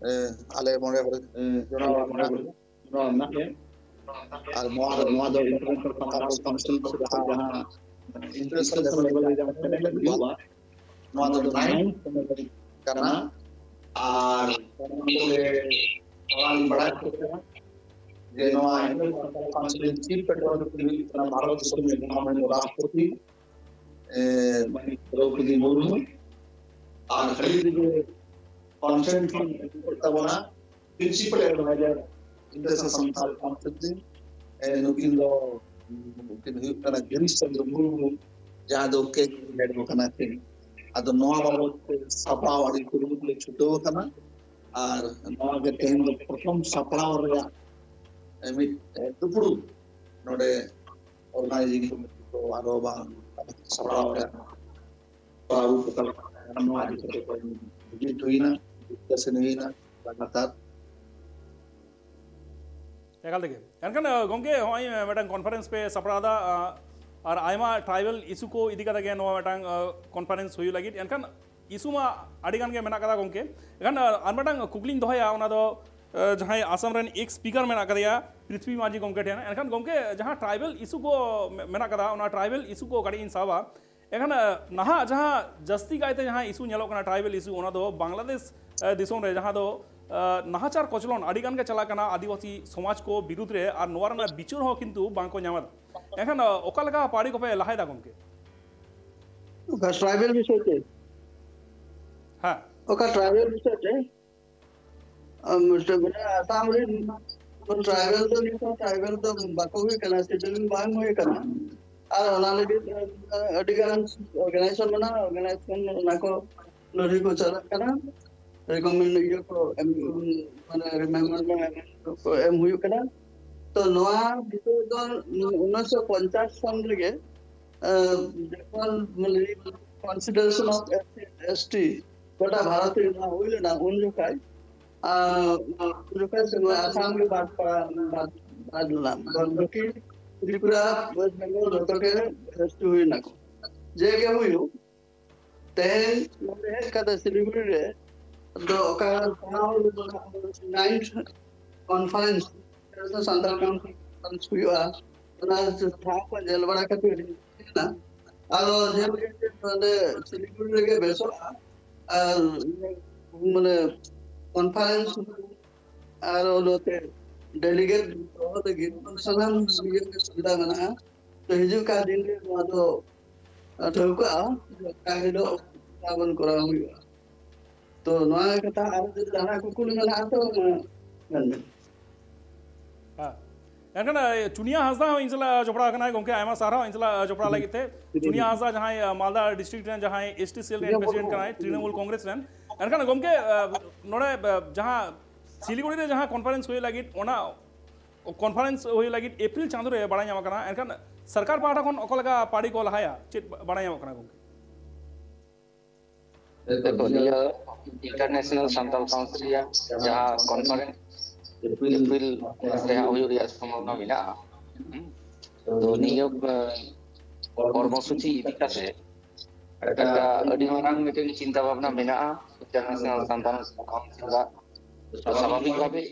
ᱮ, ᱟᱞᱮ ᱢᱚᱬᱮ ᱦᱚᱲ, ᱮ, ᱡᱚᱲᱟᱣ ᱢᱮᱱᱟᱜ ᱞᱮᱭᱟ᱾ ᱱᱚᱣᱟ ᱨᱮᱱᱟᱜ ᱜᱮ᱾ ᱟᱨ ᱱᱚᱣᱟ ᱫᱚ, ᱱᱚᱣᱟ ᱫᱚ ᱤᱱᱴᱟᱨᱱᱮᱥᱱᱟᱞ ᱥᱟᱱᱛᱟᱲ ᱠᱟᱣᱩᱱᱥᱤᱞ ᱥᱮᱫ ᱠᱷᱚᱱ ᱡᱟᱦᱟᱸ ᱤᱱᱴᱟᱨᱱᱮᱥᱱᱟᱞ ᱞᱮᱵᱮᱞ ᱨᱮ ᱡᱟᱦᱟᱸ ᱥᱮᱞᱮᱫ ᱦᱩᱭᱩᱜᱼᱟ, ᱱᱚᱣᱟ ᱫᱚ ᱱᱟᱭᱤᱱ ᱠᱟᱱᱟ᱾ ᱟᱨ ᱚᱱᱟ ᱞᱤᱧ ᱵᱟᱲᱟᱭ ᱦᱚᱪᱚ ᱠᱮᱫᱟ ᱡᱮ ᱱᱚᱣᱟ ᱤᱱᱴᱟᱨᱱᱮᱥᱱᱟᱞ ᱥᱟᱱᱛᱟᱲ ᱠᱟᱣᱩᱱᱥᱤᱞ ᱨᱮᱱ ᱪᱤᱯ ᱯᱮᱴᱨᱚᱱ ᱫᱚᱠᱤᱱ ᱦᱩᱭᱩᱜ ᱠᱟᱱᱟ ᱵᱷᱟᱨᱚᱛ ᱫᱤᱥᱚᱢ ᱨᱤᱱ ᱢᱟᱱᱚᱱᱤᱭᱚ ᱨᱟᱥᱴᱨᱚᱯᱚᱛᱤ, ᱮ, ᱢᱟᱱᱚᱛᱟᱱᱤ ᱫᱨᱚᱣᱯᱚᱫᱤ ᱢᱩᱨᱢᱩ᱾ ᱟᱨ ᱦᱟᱹᱞᱤ ᱨᱮᱜᱮ ᱠᱚᱱᱥᱮᱱᱴ ᱠᱤᱱ ᱟᱹᱜᱩ ᱠᱮᱫ ᱛᱟᱵᱚᱱᱟ principal adviser international Santal council ᱨᱤᱱ᱾ ᱮ, ᱱᱩᱠᱤᱱ ᱫᱚ, ᱱᱩᱠᱤᱱ ᱦᱩᱭᱩᱜ ᱠᱟᱱᱟ ᱜᱤᱨᱤᱥ ᱪᱚᱱᱫᱨᱚ ᱢᱩᱨᱢᱩ, ᱡᱟᱦᱟᱸ ᱫᱚ ᱠᱮ ᱦᱮᱰ ᱠᱟᱱᱟ ᱠᱤᱱ᱾ ᱟᱫᱚ ᱱᱚᱣᱟ ᱵᱟᱵᱚᱛ ᱛᱮ ᱥᱟᱯᱲᱟᱣ ᱟᱹᱰᱤ ᱠᱩᱨᱩᱢᱩᱴᱩ ᱞᱮ ᱪᱷᱩᱴᱟᱹᱣ ᱟᱠᱟᱱᱟ᱾ ᱟᱨ ᱱᱚᱣᱟ ᱜᱮ ᱛᱮᱦᱮᱧ ᱫᱚ ᱯᱨᱚᱛᱷᱚᱢ ᱥᱟᱯᱲᱟᱣ ᱨᱮᱭᱟᱜ, ᱮ, ᱢᱤᱫ, ᱮ, ᱫᱩᱯᱲᱩᱵ ᱱᱚᱰᱮ ᱚᱨᱜᱟᱱᱟᱭᱡᱤᱝ ᱠᱚᱢᱤᱴᱤ ᱠᱚ ᱟᱨᱚ ᱵᱟᱝ ᱥᱟᱯᱲᱟᱣ ᱨᱮᱭᱟᱜ ᱯᱟᱹᱦᱩ ᱠᱚ ᱛᱟᱞᱟ ᱱᱚᱣᱟ ᱤᱫᱤ ᱠᱟᱛᱮ ᱠᱚ ᱵᱷᱤᱡᱤᱴ ᱦᱩᱭᱱᱟ, ᱰᱤᱥᱠᱟᱥᱚᱱ ᱦᱩᱭᱱᱟ ᱞᱟᱜᱟᱛᱟᱨ᱾ ᱮᱠᱟᱞ ᱛᱮᱜᱮ᱾ ᱮᱱᱠᱷᱟᱱ, ᱟᱸ, ᱜᱚᱢᱠᱮ, ᱱᱚᱜᱼᱚᱭ, ᱟᱸ, ᱢᱤᱫᱴᱟᱝ ᱠᱚᱱᱯᱷᱟᱨᱮᱱᱥ ᱯᱮ ᱥᱟᱯᱲᱟᱣ ᱮᱫᱟ, ᱟᱸ, ᱟᱨ ᱟᱭᱢᱟ ᱴᱨᱟᱭᱵᱟᱞ ᱤᱥᱩ ᱠᱚ ᱤᱫᱤ ᱠᱟᱛᱮ ᱜᱮ ᱱᱚᱣᱟ ᱢᱤᱫᱴᱟᱝ, ᱟᱸ, ᱠᱚᱱᱯᱷᱟᱨᱮᱱᱥ ᱦᱩᱭᱩᱜ ᱞᱟᱹᱜᱤᱫ᱾ ᱮᱱᱠᱷᱟᱱ ᱤᱥᱩ ᱢᱟ ᱟᱹᱰᱤ ᱜᱟᱱ ᱜᱮ ᱢᱮᱱᱟᱜ ᱠᱟᱫᱟ, ᱜᱚᱢᱠᱮ᱾ ᱮᱱᱠᱷᱟᱱ, ᱟᱸ, ᱟᱨ ᱢᱤᱫᱴᱟᱝ ᱠᱩᱠᱞᱤᱧ ᱫᱚᱦᱚᱭᱟ, ᱚᱱᱟ ᱫᱚ ᱡᱟᱦᱟᱸᱭ ᱟᱥᱟᱢ ᱨᱮᱱ ᱮᱠᱥ ᱥᱯᱤᱠᱟᱨ ᱢᱮᱱᱟᱜ ᱟᱠᱟᱫᱮᱭᱟ ᱯᱨᱤᱛᱷᱵᱤ ᱢᱟᱹᱡᱷᱤ ᱜᱚᱢᱠᱮ ᱴᱷᱮᱱ᱾ ᱮᱱᱠᱷᱟᱱ ᱜᱚᱢᱠᱮ, ᱡᱟᱦᱟᱸ ᱴᱨᱟᱭᱵᱮᱞ ᱤᱥᱩ ᱠᱚ ᱢᱮ- ᱢᱮᱱᱟᱜ ᱟᱠᱟᱫᱟ, ᱚᱱᱟ ᱴᱨᱟᱭᱵᱮᱞ ᱤᱥᱩ ᱠᱚ ᱠᱟᱹᱴᱤᱡ ᱤᱧ ᱥᱟᱵᱟ᱾ ᱮᱱᱠᱷᱟᱱ ᱱᱟᱦᱟᱜ ᱡᱟᱦᱟᱸ ᱡᱟᱹᱥᱛᱤ ᱠᱟᱭᱛᱮ ᱡᱟᱦᱟᱸ ᱤᱥᱩ ᱧᱮᱞᱚᱜ ᱠᱟᱱᱟ ᱴᱨᱟᱭᱵᱮᱞ ᱤᱥᱩ, ᱚᱱᱟ ᱫᱚ ᱵᱟᱝᱞᱟᱫᱮᱥ ᱫᱤᱥᱚᱢ ᱨᱮ ᱡᱟᱦᱟᱸ ᱫᱚ ᱱᱟᱦᱟᱪᱟᱨ ᱠᱚᱪᱞᱚᱱ ᱟᱹᱰᱤ ᱜᱟᱱ ᱜᱮ ᱪᱟᱞᱟᱜ ᱠᱟᱱᱟ ᱟᱹᱫᱤᱵᱟᱹᱥᱤ ᱥᱚᱢᱟᱡᱽ ᱠᱚ ᱵᱤᱨᱩᱫᱽ ᱨᱮ, ᱟᱨ ᱱᱚᱣᱟ ᱨᱮᱱᱟᱜ ᱵᱤᱪᱟᱹᱨ ᱦᱚᱸ ᱠᱤᱱᱛᱩ ᱵᱟᱝ ᱠᱚ ᱧᱟᱢ ᱮᱫᱟ᱾ ᱮᱱᱠᱷᱟᱱ ᱚᱠᱟ ᱞᱮᱠᱟ ᱯᱟᱹᱲᱤ ᱠᱚᱯᱮ ᱞᱟᱦᱟᱭᱮᱫᱟ ᱜᱚᱢᱠᱮ? ᱚᱠᱟ ᱴᱨᱟᱭᱵᱮᱞ ᱵᱤᱥᱚᱭ ᱛᱮ? ᱦᱮᱸ᱾ ᱚᱠᱟ ᱴᱨᱟᱭᱵᱮᱞ ᱵᱤᱥᱚᱭ ᱛᱮ? ᱟᱢ, ᱟᱥᱟᱢ ᱨᱮᱱ ᱴᱨᱟᱭᱵᱮᱞ ᱫᱚ ᱱᱤᱛᱚᱜ ᱴᱨᱟᱭᱵᱮᱞ ᱫᱚ ᱵᱟᱠᱚ ᱦᱩᱭ ᱠᱟᱱᱟ, ᱥᱮᱴᱮᱞᱤᱝ ᱵᱟᱝ ᱦᱩᱭ ᱠᱟᱱᱟ᱾ ᱟᱨ ᱚᱱᱟ ᱞᱟᱹᱜᱤᱫ ᱟᱹᱰᱤ ᱜᱟᱱ ᱚᱨᱜᱟᱱᱟᱭᱡᱮᱥᱚᱱ ᱢᱮᱱᱟᱜᱼᱟ, ᱚᱨᱜᱟᱱᱟᱭᱡᱮᱥᱚᱱ ᱚᱱᱟ ᱠᱚ ᱞᱟᱹᱲᱦᱟᱹᱭ ᱠᱚ ᱪᱟᱞᱟᱜ ᱠᱟᱱᱟ᱾ ᱨᱤᱠᱚᱢᱮᱱᱰ ᱤᱭᱟᱹ ᱠᱚ ᱮᱢ, ᱢᱟᱱᱮ ᱨᱤᱢᱮᱢᱵᱟᱨ ᱠᱚ ᱮᱢ ᱦᱩᱭᱩᱜ ᱠᱟᱱᱟ᱾ ᱛᱚ ᱱᱚᱣᱟ ᱵᱤᱥᱚᱭ ᱫᱚ ᱩᱱᱤᱥᱥᱚ ᱯᱚᱧᱪᱟᱥ ᱥᱚᱱ ᱨᱮᱜᱮ ᱡᱚᱠᱷᱚᱱ ᱠᱚᱱᱥᱤᱰᱟᱨᱮᱥᱚᱱ ᱚᱯᱷ ᱮᱥ ᱴᱤ ᱜᱚᱴᱟ ᱵᱷᱟᱨᱚᱛ ᱨᱮ ᱱᱚᱣᱟ ᱦᱩᱭ ᱞᱮᱱᱟ ᱩᱱ ᱡᱚᱠᱷᱟᱡ, ᱟᱨ ᱩᱱ ᱡᱚᱠᱷᱟᱡ ᱥᱮ ᱟᱥᱟᱢ ᱜᱮ ᱵᱟᱫ ᱯᱟᱲᱟ, ᱵᱟᱫ, ᱵᱟᱫ ᱞᱮᱱᱟ᱾ ᱵᱟᱫ ᱵᱟᱹᱠᱤ ᱛᱨᱤᱯᱩᱨᱟ, ᱳᱭᱮᱥᱴ ᱵᱮᱝᱜᱚᱞ ᱡᱚᱛᱚ ᱜᱮ ᱮᱥ ᱴᱤ ᱦᱩᱭ ᱱᱟᱠᱚ᱾ ᱡᱮ ᱜᱮ ᱦᱩᱭᱩᱜ, ᱛᱮᱦᱮᱧ ᱱᱚᱰᱮ ᱦᱮᱡ ᱠᱟᱛᱮ ᱥᱤᱞᱤᱜᱩᱲᱤ ᱨᱮ ᱫᱚ ᱚᱠᱟ ᱱᱟᱭᱤᱱᱛᱷ ᱠᱚᱱᱯᱷᱟᱨᱮᱱᱥ ᱥᱟᱱᱛᱟᱲ ᱠᱚᱱᱯᱷᱟᱨᱮᱱᱥ ᱦᱩᱭᱩᱜᱼᱟ, ᱚᱱᱟ ᱴᱷᱟᱶ ᱠᱚ ᱧᱮᱞ ᱵᱟᱲᱟ ᱠᱟᱛᱮ ᱟᱫᱚ ᱧᱮᱞ ᱠᱮᱫ ᱱᱚᱰᱮ ᱥᱤᱞᱤᱜᱩᱲᱤ ᱨᱮᱜᱮ ᱵᱮᱥᱚᱜᱼᱟ᱾ ᱟᱨ ᱢᱟᱱᱮ ᱠᱚᱱᱯᱷᱟᱨᱮᱱᱥ ᱟᱨ ᱱᱚᱛᱮ ᱰᱮᱞᱤᱜᱮᱴ ᱫᱚᱦᱚ ᱞᱟᱹᱜᱤᱫ ᱥᱟᱱᱟᱢ ᱥᱩᱵᱤᱫᱷᱟ ᱢᱮᱱᱟᱜᱼᱟ᱾ ᱛᱚ ᱦᱤᱡᱩᱜ ᱠᱟᱱ ᱫᱤᱱ ᱨᱮ ᱱᱚᱣᱟ ᱫᱚ ᱴᱷᱟᱹᱣᱠᱟᱹᱜᱼᱟ, ᱚᱠᱟ ᱦᱤᱞᱳᱜ ᱚᱠᱟ ᱵᱚᱱ ᱠᱚᱨᱟᱣ ᱦᱩᱭᱩᱜᱼᱟ᱾ ᱛᱚ ᱱᱚᱣᱟ ᱠᱟᱛᱷᱟ ᱟᱨ ᱡᱩᱫᱤ ᱡᱟᱦᱟᱱᱟᱜ ᱠᱩᱠᱞᱤ ᱢᱮᱱᱟᱜᱼᱟ ᱛᱚ ᱢᱮᱱ ᱢᱮ᱾ ᱦᱮᱸ᱾ ᱮᱱᱠᱷᱟᱱ ᱪᱩᱱᱤᱭᱟ ᱦᱟᱸᱥᱫᱟ ᱦᱚᱸ ᱤᱧ ᱥᱟᱞᱟᱜ ᱡᱚᱯᱲᱟᱣ ᱟᱠᱟᱱᱟᱭ᱾ ᱜᱚᱢᱠᱮ, ᱟᱭᱢᱟ ᱥᱟᱨᱦᱟᱣ ᱤᱧ ᱥᱟᱞᱟᱜ ᱡᱚᱯᱲᱟᱣ ᱞᱟᱹᱜᱤᱫ ᱛᱮ᱾ ᱪᱩᱱᱤᱭᱟ ᱦᱟᱸᱥᱫᱟ ᱡᱟᱦᱟᱸᱭ ᱢᱟᱞᱫᱟ ᱰᱤᱥᱴᱨᱤᱠᱴ ᱨᱮᱱ ᱡᱟᱦᱟᱸᱭ ᱮᱥ ᱴᱤ ᱥᱮᱞ ᱨᱮᱱ ᱯᱨᱮᱥᱤᱰᱮᱱᱴ ᱠᱟᱱᱟᱭ ᱛᱨᱤᱱᱢᱩᱞ ᱠᱚᱝᱜᱨᱮᱥ ᱨᱮᱱ᱾ ᱮᱱᱠᱷᱟᱱ ᱜᱚᱢᱠᱮ, ᱱᱚᱰᱮ ᱡᱟᱦᱟᱸ ᱥᱤᱞᱤᱜᱩᱲᱤ ᱨᱮ ᱡᱟᱦᱟᱸ ᱠᱚᱱᱯᱷᱟᱨᱮᱱᱥ ᱦᱩᱭ ᱞᱟᱹᱜᱤᱫ, ᱚᱱᱟ ᱠᱚᱱᱯᱷᱟᱨᱮᱱᱥ ᱦᱩᱭ ᱞᱟᱹᱜᱤᱫ ᱮᱯᱨᱤᱞ ᱪᱟᱸᱫᱳ ᱨᱮ ᱵᱟᱲᱟᱭ ᱧᱟᱢ ᱟᱠᱟᱱᱟ᱾ ᱮᱱᱠᱷᱟᱱ ᱥᱚᱨᱠᱟᱨ ᱯᱟᱦᱴᱟ ᱠᱷᱚᱱ ᱚᱠᱟ ᱞᱮᱠᱟ ᱯᱟᱹᱲᱤ ᱠᱚ ᱞᱟᱦᱟᱭᱟ, ᱪᱮᱫ ᱵᱟᱲᱟᱭ ᱧᱟᱢᱚᱜ ᱠᱟᱱᱟ ᱜᱚᱢᱠᱮ? ᱱᱤᱭᱟᱹ ᱤᱱᱴᱟᱨᱱᱮᱥᱱᱟᱞ ᱥᱟᱱᱛᱟᱲ ᱠᱟᱣᱩᱱᱥᱤᱞ ᱨᱮᱭᱟᱜ ᱡᱟᱦᱟᱸ ᱠᱚᱱᱯᱷᱟᱨᱮᱱᱥ ᱮᱯᱨᱤᱞ ᱨᱮ ᱦᱩᱭᱩᱜ ᱨᱮᱭᱟᱜ ᱥᱚᱢᱵᱷᱚᱵᱚᱱᱟ ᱢᱮᱱᱟᱜᱼᱟ᱾ ᱛᱚ ᱱᱤᱭᱟᱹ ᱠᱚᱨᱢᱚᱥᱩᱪᱤ ᱤᱫᱤ ᱠᱟᱛᱮ ᱟᱹᱰᱤ ᱢᱟᱨᱟᱝ ᱢᱤᱫᱴᱮᱱ ᱪᱤᱱᱛᱟ ᱵᱷᱟᱵᱽᱱᱟ ᱢᱮᱱᱟᱜᱼᱟ ᱤᱱᱴᱟᱨᱱᱮᱥᱱᱟᱞ ᱥᱟᱱᱛᱟᱲ ᱠᱟᱣᱩᱱᱥᱤᱞ ᱟᱜ᱾ ᱛᱚ ᱥᱟᱵᱷᱟᱵᱤᱠ ᱵᱷᱟᱵᱮ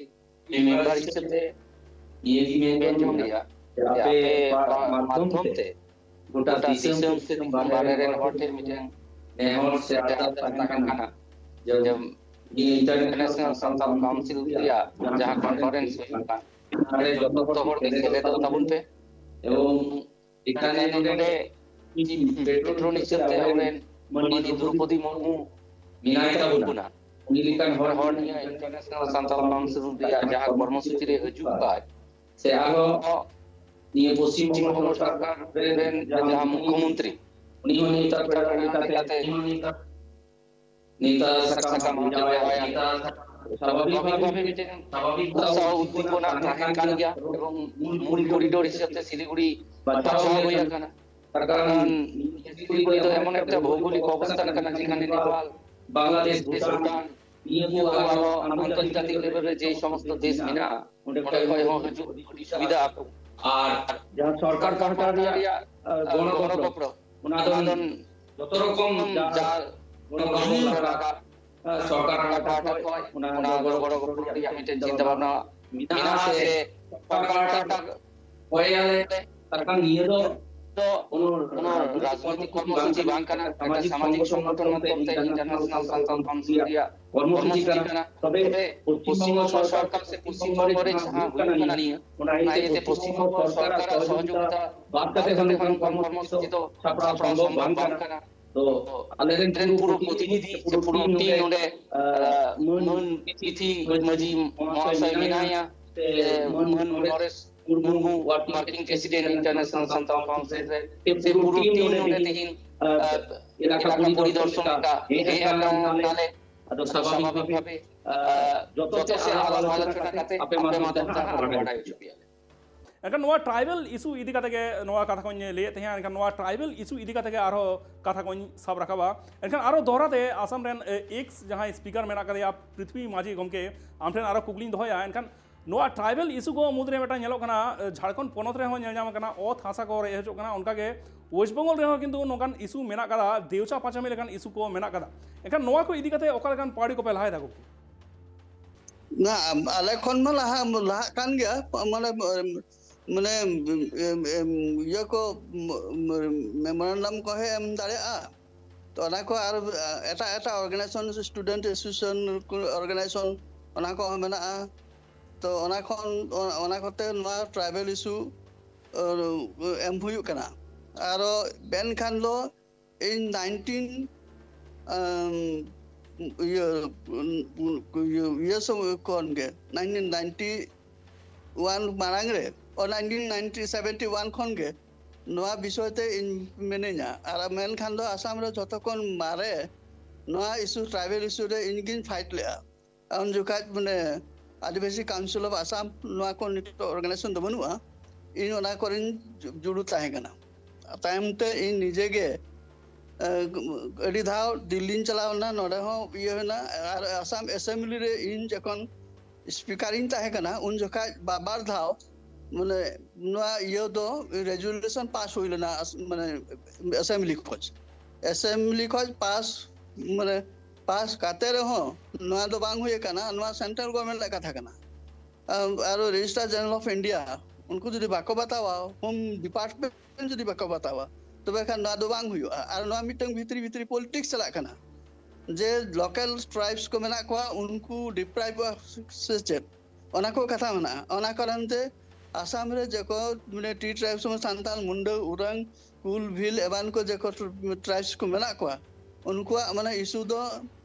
ᱢᱮᱢᱵᱟᱨ ᱦᱤᱥᱟᱹᱵ ᱛᱮ ᱱᱤᱭᱟᱹ ᱜᱮ ᱢᱮᱱ ᱡᱚᱝ ᱨᱮᱭᱟᱜ ᱡᱮ ᱟᱯᱮ ᱠᱚᱣᱟᱜ ᱢᱟᱫᱽᱫᱷᱚᱢ ᱛᱮ ᱜᱚᱴᱟ ᱫᱤᱥᱚᱢ ᱫᱤᱥᱚᱢ ᱵᱟᱦᱨᱮ ᱨᱮᱱ ᱦᱚᱲ ᱴᱷᱮᱱ ᱢᱤᱫᱴᱮᱱ ᱱᱮᱦᱚᱨ ᱥᱮ ᱟᱨᱫᱟᱥ ᱛᱟᱦᱮᱱ ᱠᱟᱱᱟ ᱡᱮ ᱱᱤᱭᱟᱹ ᱤᱱᱴᱟᱨᱱᱮᱥᱱᱟᱞ ᱥᱟᱱᱛᱟᱲ ᱠᱟᱣᱩᱱᱥᱤᱞ ᱨᱮᱭᱟᱜ ᱡᱟᱦᱟᱸ ᱠᱚᱱᱯᱷᱟᱨᱮᱱᱥ ᱦᱩᱭᱩᱜ ᱠᱟᱱ, ᱚᱱᱟᱨᱮ ᱡᱚᱛᱚ ᱦᱚᱲ ᱜᱮ ᱥᱮᱞᱮᱫᱚᱜ ᱛᱟᱵᱚᱱ ᱯᱮ᱾ ᱮᱵᱚᱝ ᱮᱠᱷᱟᱱᱮ ᱱᱚᱰᱮ ᱯᱮᱴᱨᱚᱱ ᱦᱤᱥᱟᱹᱵ ᱛᱮ ᱟᱵᱚᱨᱮᱱ ᱢᱟᱹᱱᱤᱡ ᱫᱨᱚᱯᱚᱫᱤ ᱢᱩᱨᱢᱩ ᱢᱮᱱᱟᱭ ᱛᱟᱵᱚᱱᱟ᱾ ᱩᱱᱤ ᱞᱮᱠᱟᱱ ᱦᱚᱲ ᱱᱤᱭᱟᱹ ᱤᱱᱴᱟᱨᱱᱮᱥᱱᱟᱞ ᱥᱟᱱᱛᱟᱲ ᱠᱟᱣᱩᱱᱥᱤᱞ ᱨᱮᱭᱟᱜ ᱡᱟᱦᱟᱸ ᱠᱚᱨᱢᱚᱥᱩᱪᱤ ᱨᱮ ᱦᱤᱡᱩᱜ ᱠᱟᱱ, ᱥᱮ ᱟᱨᱦᱚᱸ ᱱᱤᱭᱟᱹ ᱯᱚᱥᱪᱤᱢ ᱵᱚᱝᱜᱚ ᱥᱚᱨᱠᱟᱨ ᱨᱮᱱ ᱡᱟᱦᱟᱸ ᱢᱩᱠᱷᱭᱚᱢᱚᱱᱛᱨᱤ, ᱩᱱᱤ ᱦᱚᱸ ᱱᱤᱭᱟᱹ ᱛᱟᱨ ᱞᱮᱠᱟᱛᱮ ᱱᱮᱛᱟ ᱥᱟᱠᱟᱢ ᱦᱚᱸ ᱡᱟᱶᱟᱭᱟ, ᱱᱮᱛᱟ ᱥᱟᱠᱟᱢ ᱥᱟᱵᱷᱟᱵᱤᱠ ᱵᱷᱟᱵᱮ ᱢᱤᱫᱴᱮᱱ ᱩᱛᱥᱟᱦᱚ ᱩᱫᱫᱤᱯᱚᱱᱟ ᱛᱟᱦᱮᱱ ᱠᱟᱱ ᱜᱮᱭᱟ ᱮᱵᱚᱝ ᱢᱩᱞ ᱠᱚᱨᱤᱰᱚᱨ ᱦᱤᱥᱟᱹᱵ ᱛᱮ ᱥᱤᱞᱤᱜᱩᱲᱤ ᱵᱟᱪᱷᱟᱣ ᱦᱩᱭ ᱟᱠᱟᱱᱟ᱾ ᱛᱟᱨ ᱠᱟᱨᱚᱱ ᱥᱤᱞᱤᱜᱩᱲᱤ ᱫᱚ ᱮᱢᱚᱱ ᱮᱠᱴᱟ ᱵᱷᱳᱣᱜᱳᱞᱤᱠ ᱚᱵᱚᱥᱛᱷᱟᱱ ᱠᱟᱱᱟ, ᱡᱮᱠᱷᱟᱱᱮ ᱱᱮᱯᱟᱞ, ᱵᱟᱝᱞᱟᱫᱮᱥ, ᱵᱷᱩᱴᱟᱱ, ᱱᱤᱭᱟᱹ ᱠᱚ ᱟᱨᱦᱚᱸ ᱟᱱᱛᱚᱨᱡᱟᱛᱤᱠ ᱞᱮᱵᱮᱞ ᱨᱮ ᱡᱮ ᱥᱚᱢᱚᱥᱛᱚ ᱫᱮᱥ ᱢᱮᱱᱟᱜᱼᱟ, ᱚᱸᱰᱮ ᱠᱷᱚᱱ ᱦᱚᱸ ᱦᱤᱡᱩᱜ ᱟᱹᱰᱤ ᱥᱩᱵᱤᱫᱷᱟ ᱟᱠᱚ᱾ ᱟᱨ ᱡᱟᱦᱟᱸ ᱥᱚᱨᱠᱟᱨ ᱯᱟᱦᱴᱟ ᱨᱮᱭᱟᱜ, ᱟᱨ, ᱜᱚᱲᱚ ᱜᱚᱯᱚᱲᱚ, ᱚᱱᱟ ᱫᱚ ᱡᱚᱛᱚ ᱨᱚᱠᱚᱢ ᱡᱟ ᱜᱚᱲᱚ ᱜᱚᱯᱚᱲᱚ ᱞᱟᱜᱟᱜ, ᱟᱨ ᱥᱚᱨᱠᱟᱨ ᱯᱟᱦᱴᱟ ᱠᱷᱚᱱ ᱚᱱᱟ ᱫᱚ ᱜᱚᱲᱚ ᱜᱚᱯᱚᱲᱚ ᱨᱮᱭᱟᱜ ᱢᱤᱫᱴᱮᱱ ᱪᱤᱱᱛᱟᱹ ᱵᱷᱟᱵᱽᱱᱟ ᱢᱮᱱᱟᱜᱼᱟ ᱥᱮ ᱥᱚᱨᱠᱟᱨ ᱯᱟᱦᱴᱟ ᱦᱳᱭ ᱟᱞᱮ ᱛᱟᱨᱠᱷᱟᱱ ᱱᱤᱭᱟᱹ ᱫᱚ ᱫᱚ ᱠᱳᱱᱳ ᱠᱳᱱᱳ ᱨᱟᱡᱽᱱᱳᱭᱛᱤᱠ ᱠᱚᱨᱢᱚᱥᱩᱪᱤ ᱵᱟᱝ ᱠᱟᱱᱟ, ᱢᱤᱫᱴᱟᱝ ᱥᱟᱢᱟᱡᱤᱠ ᱥᱚᱝᱜᱚᱴᱷᱚᱱ ᱢᱚᱛᱚ ᱢᱤᱫᱴᱮᱱ ᱤᱱᱴᱟᱨᱱᱮᱥᱱᱟᱞ ᱥᱟᱱᱛᱟᱲ ᱠᱟᱣᱩᱱᱥᱤᱞ ᱨᱮᱭᱟᱜ ᱠᱚᱨᱢᱚᱥᱩᱪᱤ ᱠᱟᱱᱟ᱾ ᱛᱚᱵᱮ ᱯᱚᱥᱪᱤᱢ ᱵᱚᱝᱜᱚ ᱥᱚᱨᱠᱟᱨ ᱥᱮ ᱯᱚᱥᱪᱤᱢ ᱵᱚᱝᱜᱚ ᱨᱮ ᱡᱟᱦᱟᱸ ᱦᱩᱭᱩᱜ ᱠᱟᱱᱟ ᱱᱤᱭᱟᱹ, ᱚᱱᱟ ᱤᱭᱟᱹᱛᱮ ᱯᱚᱥᱪᱤᱢ ᱵᱚᱝᱜᱚ ᱥᱚᱨᱠᱟᱨᱟᱜ ᱥᱚᱦᱚᱡᱳᱜᱤᱛᱟ ᱵᱟᱫ ᱠᱟᱛᱮ ᱦᱚᱸ ᱱᱚᱝᱠᱟᱱ ᱠᱚᱨᱢᱚᱥᱩᱪᱤ ᱫᱚ ᱥᱟᱯᱲᱟᱣ ᱥᱚᱢᱵᱷᱚᱵ ᱵᱟᱝ ᱠᱟᱱᱟ᱾ ᱛᱚ ᱟᱞᱮᱨᱮᱱ ᱯᱩᱨᱟᱹ ᱯᱨᱚᱛᱤᱱᱤᱫᱷᱤ ᱥᱮ ᱯᱩᱨᱟᱹ ᱴᱤᱢ ᱱᱚᱰᱮ, ᱟᱸ, ᱢᱟᱹᱱ ᱯᱤᱛᱷᱤ ᱢᱟᱹᱡᱷᱤ ᱢᱚᱦᱟᱥᱚᱭ ᱢᱮᱱᱟᱭᱟ, ᱥᱮ ᱢᱟᱹᱱ Naresh Murmu working president international Santal council ᱨᱮ, ᱥᱮ ᱯᱩᱨᱟᱹ ᱴᱤᱢ ᱱᱚᱰᱮ ᱛᱮᱦᱮᱧ, ᱟᱸ, ᱮᱞᱟᱠᱟ ᱯᱚᱨᱤᱫᱚᱨᱥᱚᱱ ᱞᱮᱠᱟ ᱦᱮᱡ ᱟᱠᱟᱱ ᱛᱟᱞᱮ᱾ ᱟᱫᱚ ᱥᱟᱵᱷᱟᱵᱤᱠ ᱵᱷᱟᱵᱮ, ᱟᱸ, ᱡᱚᱛᱚ ᱥᱮᱫ ᱟᱞᱟᱯ ᱟᱞᱳᱪᱚᱱᱟ ᱠᱟᱛᱮ ᱟᱯᱮ ᱢᱟᱫᱽᱫᱷᱚᱢ ᱛᱮ ᱦᱟᱸᱜ ᱵᱟᱰᱟᱭ ᱦᱚᱪᱚ ᱯᱮᱭᱟ᱾ ᱮᱱᱠᱷᱟᱱ ᱱᱚᱣᱟ ᱴᱨᱟᱭᱵᱮᱞ ᱤᱥᱩ ᱤᱫᱤ ᱠᱟᱛᱮ ᱜᱮ ᱱᱚᱣᱟ ᱠᱟᱛᱷᱟ ᱠᱚᱧ ᱞᱟᱹᱭᱮᱫ ᱛᱟᱦᱮᱸᱫ᱾ ᱮᱱᱠᱷᱟᱱ ᱱᱚᱣᱟ ᱴᱨᱟᱭᱵᱮᱞ ᱤᱥᱩ ᱤᱫᱤ ᱠᱟᱛᱮ ᱜᱮ ᱟᱨᱦᱚᱸ ᱠᱟᱛᱷᱟ ᱠᱚᱧ ᱥᱟᱵ ᱨᱟᱠᱟᱵᱟ᱾ ᱮᱱᱠᱷᱟᱱ ᱟᱨᱚ ᱫᱚᱦᱲᱟ ᱛᱮ ᱟᱥᱟᱢ ᱨᱮᱱ, ᱮ, ᱮᱠᱥ ᱡᱟᱦᱟᱸᱭ ᱥᱯᱤᱠᱟᱨ ᱢᱮᱱᱟᱜ ᱟᱠᱟᱫᱮᱭᱟ ᱯᱨᱤᱛᱷᱵᱤ ᱢᱟᱹᱡᱷᱤ ᱜᱚᱢᱠᱮ, ᱟᱢ ᱴᱷᱮᱱ ᱟᱨᱚ ᱠᱩᱠᱞᱤᱧ ᱫᱚᱦᱚᱭᱟ᱾ ᱮᱱᱠᱷᱟᱱ ᱱᱚᱣᱟ ᱴᱨᱟᱭᱵᱮᱞ ᱤᱥᱩ ᱠᱚ ᱢᱩᱫᱽᱨᱮ ᱢᱤᱫᱴᱟᱝ ᱧᱮᱞᱚᱜ ᱠᱟᱱᱟ, ᱮ, ᱡᱷᱟᱲᱠᱷᱚᱸᱰ ᱯᱚᱱᱚᱛ ᱨᱮᱦᱚᱸ ᱧᱮᱞ ᱧᱟᱢ ᱟᱠᱟᱱᱟ, ᱚᱛ ᱦᱟᱥᱟ ᱠᱚ ᱨᱮᱡ ᱦᱚᱪᱚᱜ ᱠᱟᱱᱟ, ᱚᱱᱠᱟᱜᱮ ᱳᱭᱮᱥᱴ ᱵᱮᱝᱜᱚᱞ ᱨᱮᱦᱚᱸ ᱠᱤᱱᱛᱩ ᱱᱚᱝᱠᱟᱱ ᱤᱥᱩ ᱢᱮᱱᱟᱜ ᱟᱠᱟᱫᱟ, ᱫᱮᱣᱪᱟ ᱯᱟᱪᱟᱢᱤ ᱞᱮᱠᱟᱱ ᱤᱥᱩ ᱠᱚ ᱢᱮᱱᱟᱜ ᱟᱠᱟᱫᱟ᱾ ᱮᱱᱠᱷᱟᱱ ᱱᱚᱣᱟ ᱠᱚ ᱤᱫᱤ ᱠᱟᱛᱮ ᱚᱠᱟ ᱞᱮᱠᱟᱱ ᱯᱟᱹᱣᱲᱤ ᱠᱚᱯᱮ ᱞᱟᱦᱟᱭᱮᱫᱟ ᱜᱚᱢᱠᱮ? ᱱᱟ, ᱟᱞᱮ ᱠᱷᱚᱱ ᱢᱟ ᱞᱟᱦᱟ, ᱞᱟᱦᱟᱜ ᱠᱟᱱ ᱜᱮᱭᱟ, ᱢᱟᱱᱮ, ᱢᱟᱱᱮ, ᱮᱢ, ᱮᱢ, ᱤᱭᱟᱹ ᱠᱚ, ᱢᱮᱢᱳᱨᱮᱱᱰᱟᱢ ᱠᱚ ᱦᱚᱸ ᱮᱢ ᱫᱟᱲᱮᱭᱟᱜᱼᱟ᱾ ᱛᱚ ᱚᱱᱟ ᱠᱚ ᱟᱨ ᱮᱴᱟᱜ ᱮᱴᱟᱜ ᱚᱨᱜᱟᱱᱟᱭᱡᱮᱥᱚᱱ, ᱥᱴᱩᱰᱮᱱᱴ ᱮᱥᱳᱥᱤᱭᱮᱥᱚᱱ ᱚᱨᱜᱟᱱᱟᱭᱡᱮᱥᱚᱱ, ᱚᱱᱟ ᱠᱚᱦᱚᱸ ᱢᱮᱱᱟᱜᱼᱟ᱾ ᱛᱚ ᱚᱱᱟ ᱠᱷᱚᱱ, ᱚᱱᱟ ᱠᱚᱛᱮ ᱱᱚᱣᱟ ᱴᱨᱟᱭᱵᱟᱞ ᱤᱥᱩ ᱮᱢ ᱦᱩᱭᱩᱜ ᱠᱟᱱᱟ᱾ ᱟᱨᱚ ᱢᱮᱱᱠᱷᱟᱱ ᱫᱚ ᱤᱧ ᱱᱟᱭᱤᱱᱴᱤᱱ, ᱟᱢ, ᱤᱭᱟᱹ, ᱤᱭᱟᱹ, ᱤᱭᱟᱹ ᱥᱚᱢᱚᱭ ᱠᱷᱚᱱ ᱜᱮ, ᱱᱟᱭᱤᱱᱴᱤᱱ ᱱᱟᱭᱤᱱᱴᱤ ᱳᱣᱟᱱ ᱢᱟᱲᱟᱝ ᱨᱮ, ᱚ, ᱱᱟᱭᱤᱱᱴᱤᱱ ᱱᱟᱭᱤᱱᱴᱤ ᱥᱮᱵᱷᱮᱱᱴᱤ ᱳᱣᱟᱱ ᱠᱷᱚᱱ ᱜᱮ ᱱᱚᱣᱟ ᱵᱤᱥᱚᱭ ᱛᱮ ᱤᱧ ᱢᱤᱱᱟᱹᱧᱟ᱾ ᱟᱨ ᱢᱮᱱᱠᱷᱟᱱ ᱫᱚ ᱟᱥᱟᱢ ᱨᱮ ᱡᱷᱚᱛᱚ ᱠᱷᱚᱱ ᱢᱟᱨᱮ ᱱᱚᱣᱟ ᱤᱥᱩ, ᱴᱨᱟᱭᱵᱟᱞ ᱤᱥᱩ ᱨᱮ ᱤᱧ ᱜᱤᱧ ᱯᱷᱟᱭᱤᱴ ᱞᱮᱫᱼᱟ᱾ ᱩᱱ ᱡᱚᱠᱷᱟᱡ ᱢᱟᱱᱮ ᱟᱹᱫᱤᱵᱟᱹᱥᱤ ᱠᱟᱣᱩᱱᱥᱤᱞ ᱚᱯᱷ ᱟᱥᱟᱢ, ᱱᱚᱣᱟ ᱠᱚ ᱱᱤᱛᱚᱜ ᱚᱨᱜᱟᱱᱟᱭᱡᱮᱥᱚᱱ ᱫᱚ ᱵᱟᱹᱱᱩᱜᱼᱟ᱾ ᱤᱧ ᱚᱱᱟ ᱠᱚᱨᱮᱧ ᱡᱩ-, ᱡᱩᱲᱩ ᱛᱟᱦᱮᱸ ᱠᱟᱱᱟ᱾ ᱛᱟᱭᱚᱢ ᱛᱮ ᱤᱧ ᱱᱤᱡᱮ ᱜᱮ, ᱮ, ᱟᱹᱰᱤ ᱫᱷᱟᱣ ᱫᱤᱞᱞᱤᱧ ᱪᱟᱞᱟᱣ ᱞᱮᱱᱟ, ᱱᱚᱰᱮ ᱦᱚᱸ ᱤᱭᱟᱹ ᱦᱩᱭᱱᱟ᱾ ᱟᱨ ᱟᱥᱟᱢ ᱮᱥᱮᱢᱵᱞᱤ ᱨᱮ ᱤᱧ ᱡᱚᱠᱷᱚᱱ ᱥᱯᱤᱠᱟᱨᱤᱧ ᱛᱟᱦᱮᱸ ᱠᱟᱱᱟ, ᱩᱱ ᱡᱚᱠᱷᱟᱡ ᱵᱟ-, ᱵᱟᱨ ᱫᱷᱟᱣ, ᱢᱟᱱᱮ, ᱱᱚᱣᱟ ᱤᱭᱟᱹ ᱫᱚ ᱨᱮᱡᱩᱞᱮᱥᱚᱱ ᱯᱟᱥ ᱦᱩᱭ ᱞᱮᱱᱟ, ᱟᱥ-, ᱢᱟᱱᱮ, ᱮᱥᱮᱢᱵᱞᱤ ᱠᱷᱚᱡ, ᱮᱥᱮᱢᱵᱞᱤ ᱠᱷᱚᱡ ᱯᱟᱥ, ᱢᱟᱱᱮ, ᱯᱟᱥ ᱠᱟᱛᱮ ᱨᱮᱦᱚᱸ ᱱᱚᱣᱟ ᱫᱚ ᱵᱟᱝ ᱦᱩᱭ ᱟᱠᱟᱱᱟ᱾ ᱱᱚᱣᱟ ᱥᱮᱱᱴᱨᱟᱞ ᱜᱚᱵᱷᱚᱨᱱᱢᱮᱱᱴ ᱨᱮᱱᱟᱜ ᱠᱟᱛᱷᱟ ᱠᱟᱱᱟ᱾ ᱟᱢ, ᱟᱨᱚ ᱨᱮᱡᱤᱥᱴᱟᱨ ᱡᱮᱱᱟᱨᱮᱞ ᱚᱯᱷ ᱤᱱᱰᱤᱭᱟ, ᱩᱱᱠᱩ ᱡᱩᱫᱤ ᱵᱟᱠᱚ ᱵᱟᱛᱟᱣᱟ, ᱦᱳᱢ ᱰᱤᱯᱟᱨᱴᱢᱮᱱᱴ ᱡᱩᱫᱤ ᱵᱟᱠᱚ ᱵᱟᱛᱟᱣᱟ, ᱛᱚᱵᱮ ᱠᱷᱟᱱ ᱱᱚᱣᱟ ᱫᱚ ᱵᱟᱝ ᱦᱩᱭᱩᱜᱼᱟ᱾ ᱟᱨ ᱱᱚᱣᱟ ᱢᱤᱫᱴᱟᱝ ᱵᱷᱤᱛᱨᱤ ᱵᱷᱤᱛᱨᱤ ᱯᱚᱞᱤᱴᱤᱠᱥ ᱪᱟᱞᱟᱜ ᱠᱟᱱᱟ, ᱡᱮ ᱞᱳᱠᱟᱞ ᱴᱨᱟᱭᱤᱵᱥ ᱠᱚ ᱢᱮᱱᱟᱜ ᱠᱚᱣᱟ, ᱩᱱᱠᱩ ᱰᱤᱯᱨᱟᱭᱤᱵᱷᱚᱜᱼᱟ ᱥᱮ ᱪᱮᱫ, ᱚᱱᱟ ᱠᱚ ᱠᱟᱛᱷᱟ ᱢᱮᱱᱟᱜᱼᱟ᱾ ᱚᱱᱟ ᱠᱟᱨᱚᱱ ᱛᱮ ᱟᱥᱟᱢ ᱨᱮ ᱡᱮᱠᱚ, ᱢᱟᱱᱮ, ᱴᱤ ᱴᱨᱟᱭᱤᱵᱥ, ᱥᱟᱱᱛᱟᱲ, ᱢᱩᱱᱰᱟᱹ, ᱩᱨᱟᱝ, ᱠᱩᱞ, ᱵᱷᱤᱞ ᱮᱢᱟᱱ ᱠᱚ ᱡᱮᱠᱚ ᱴᱨᱟᱭᱤᱵᱥ ᱠᱚ ᱢᱮᱱᱟᱜ ᱠᱚᱣᱟ, ᱩᱱᱠᱩᱣᱟᱜ, ᱢᱟᱱᱮ, ᱤᱥᱩ ᱫᱚ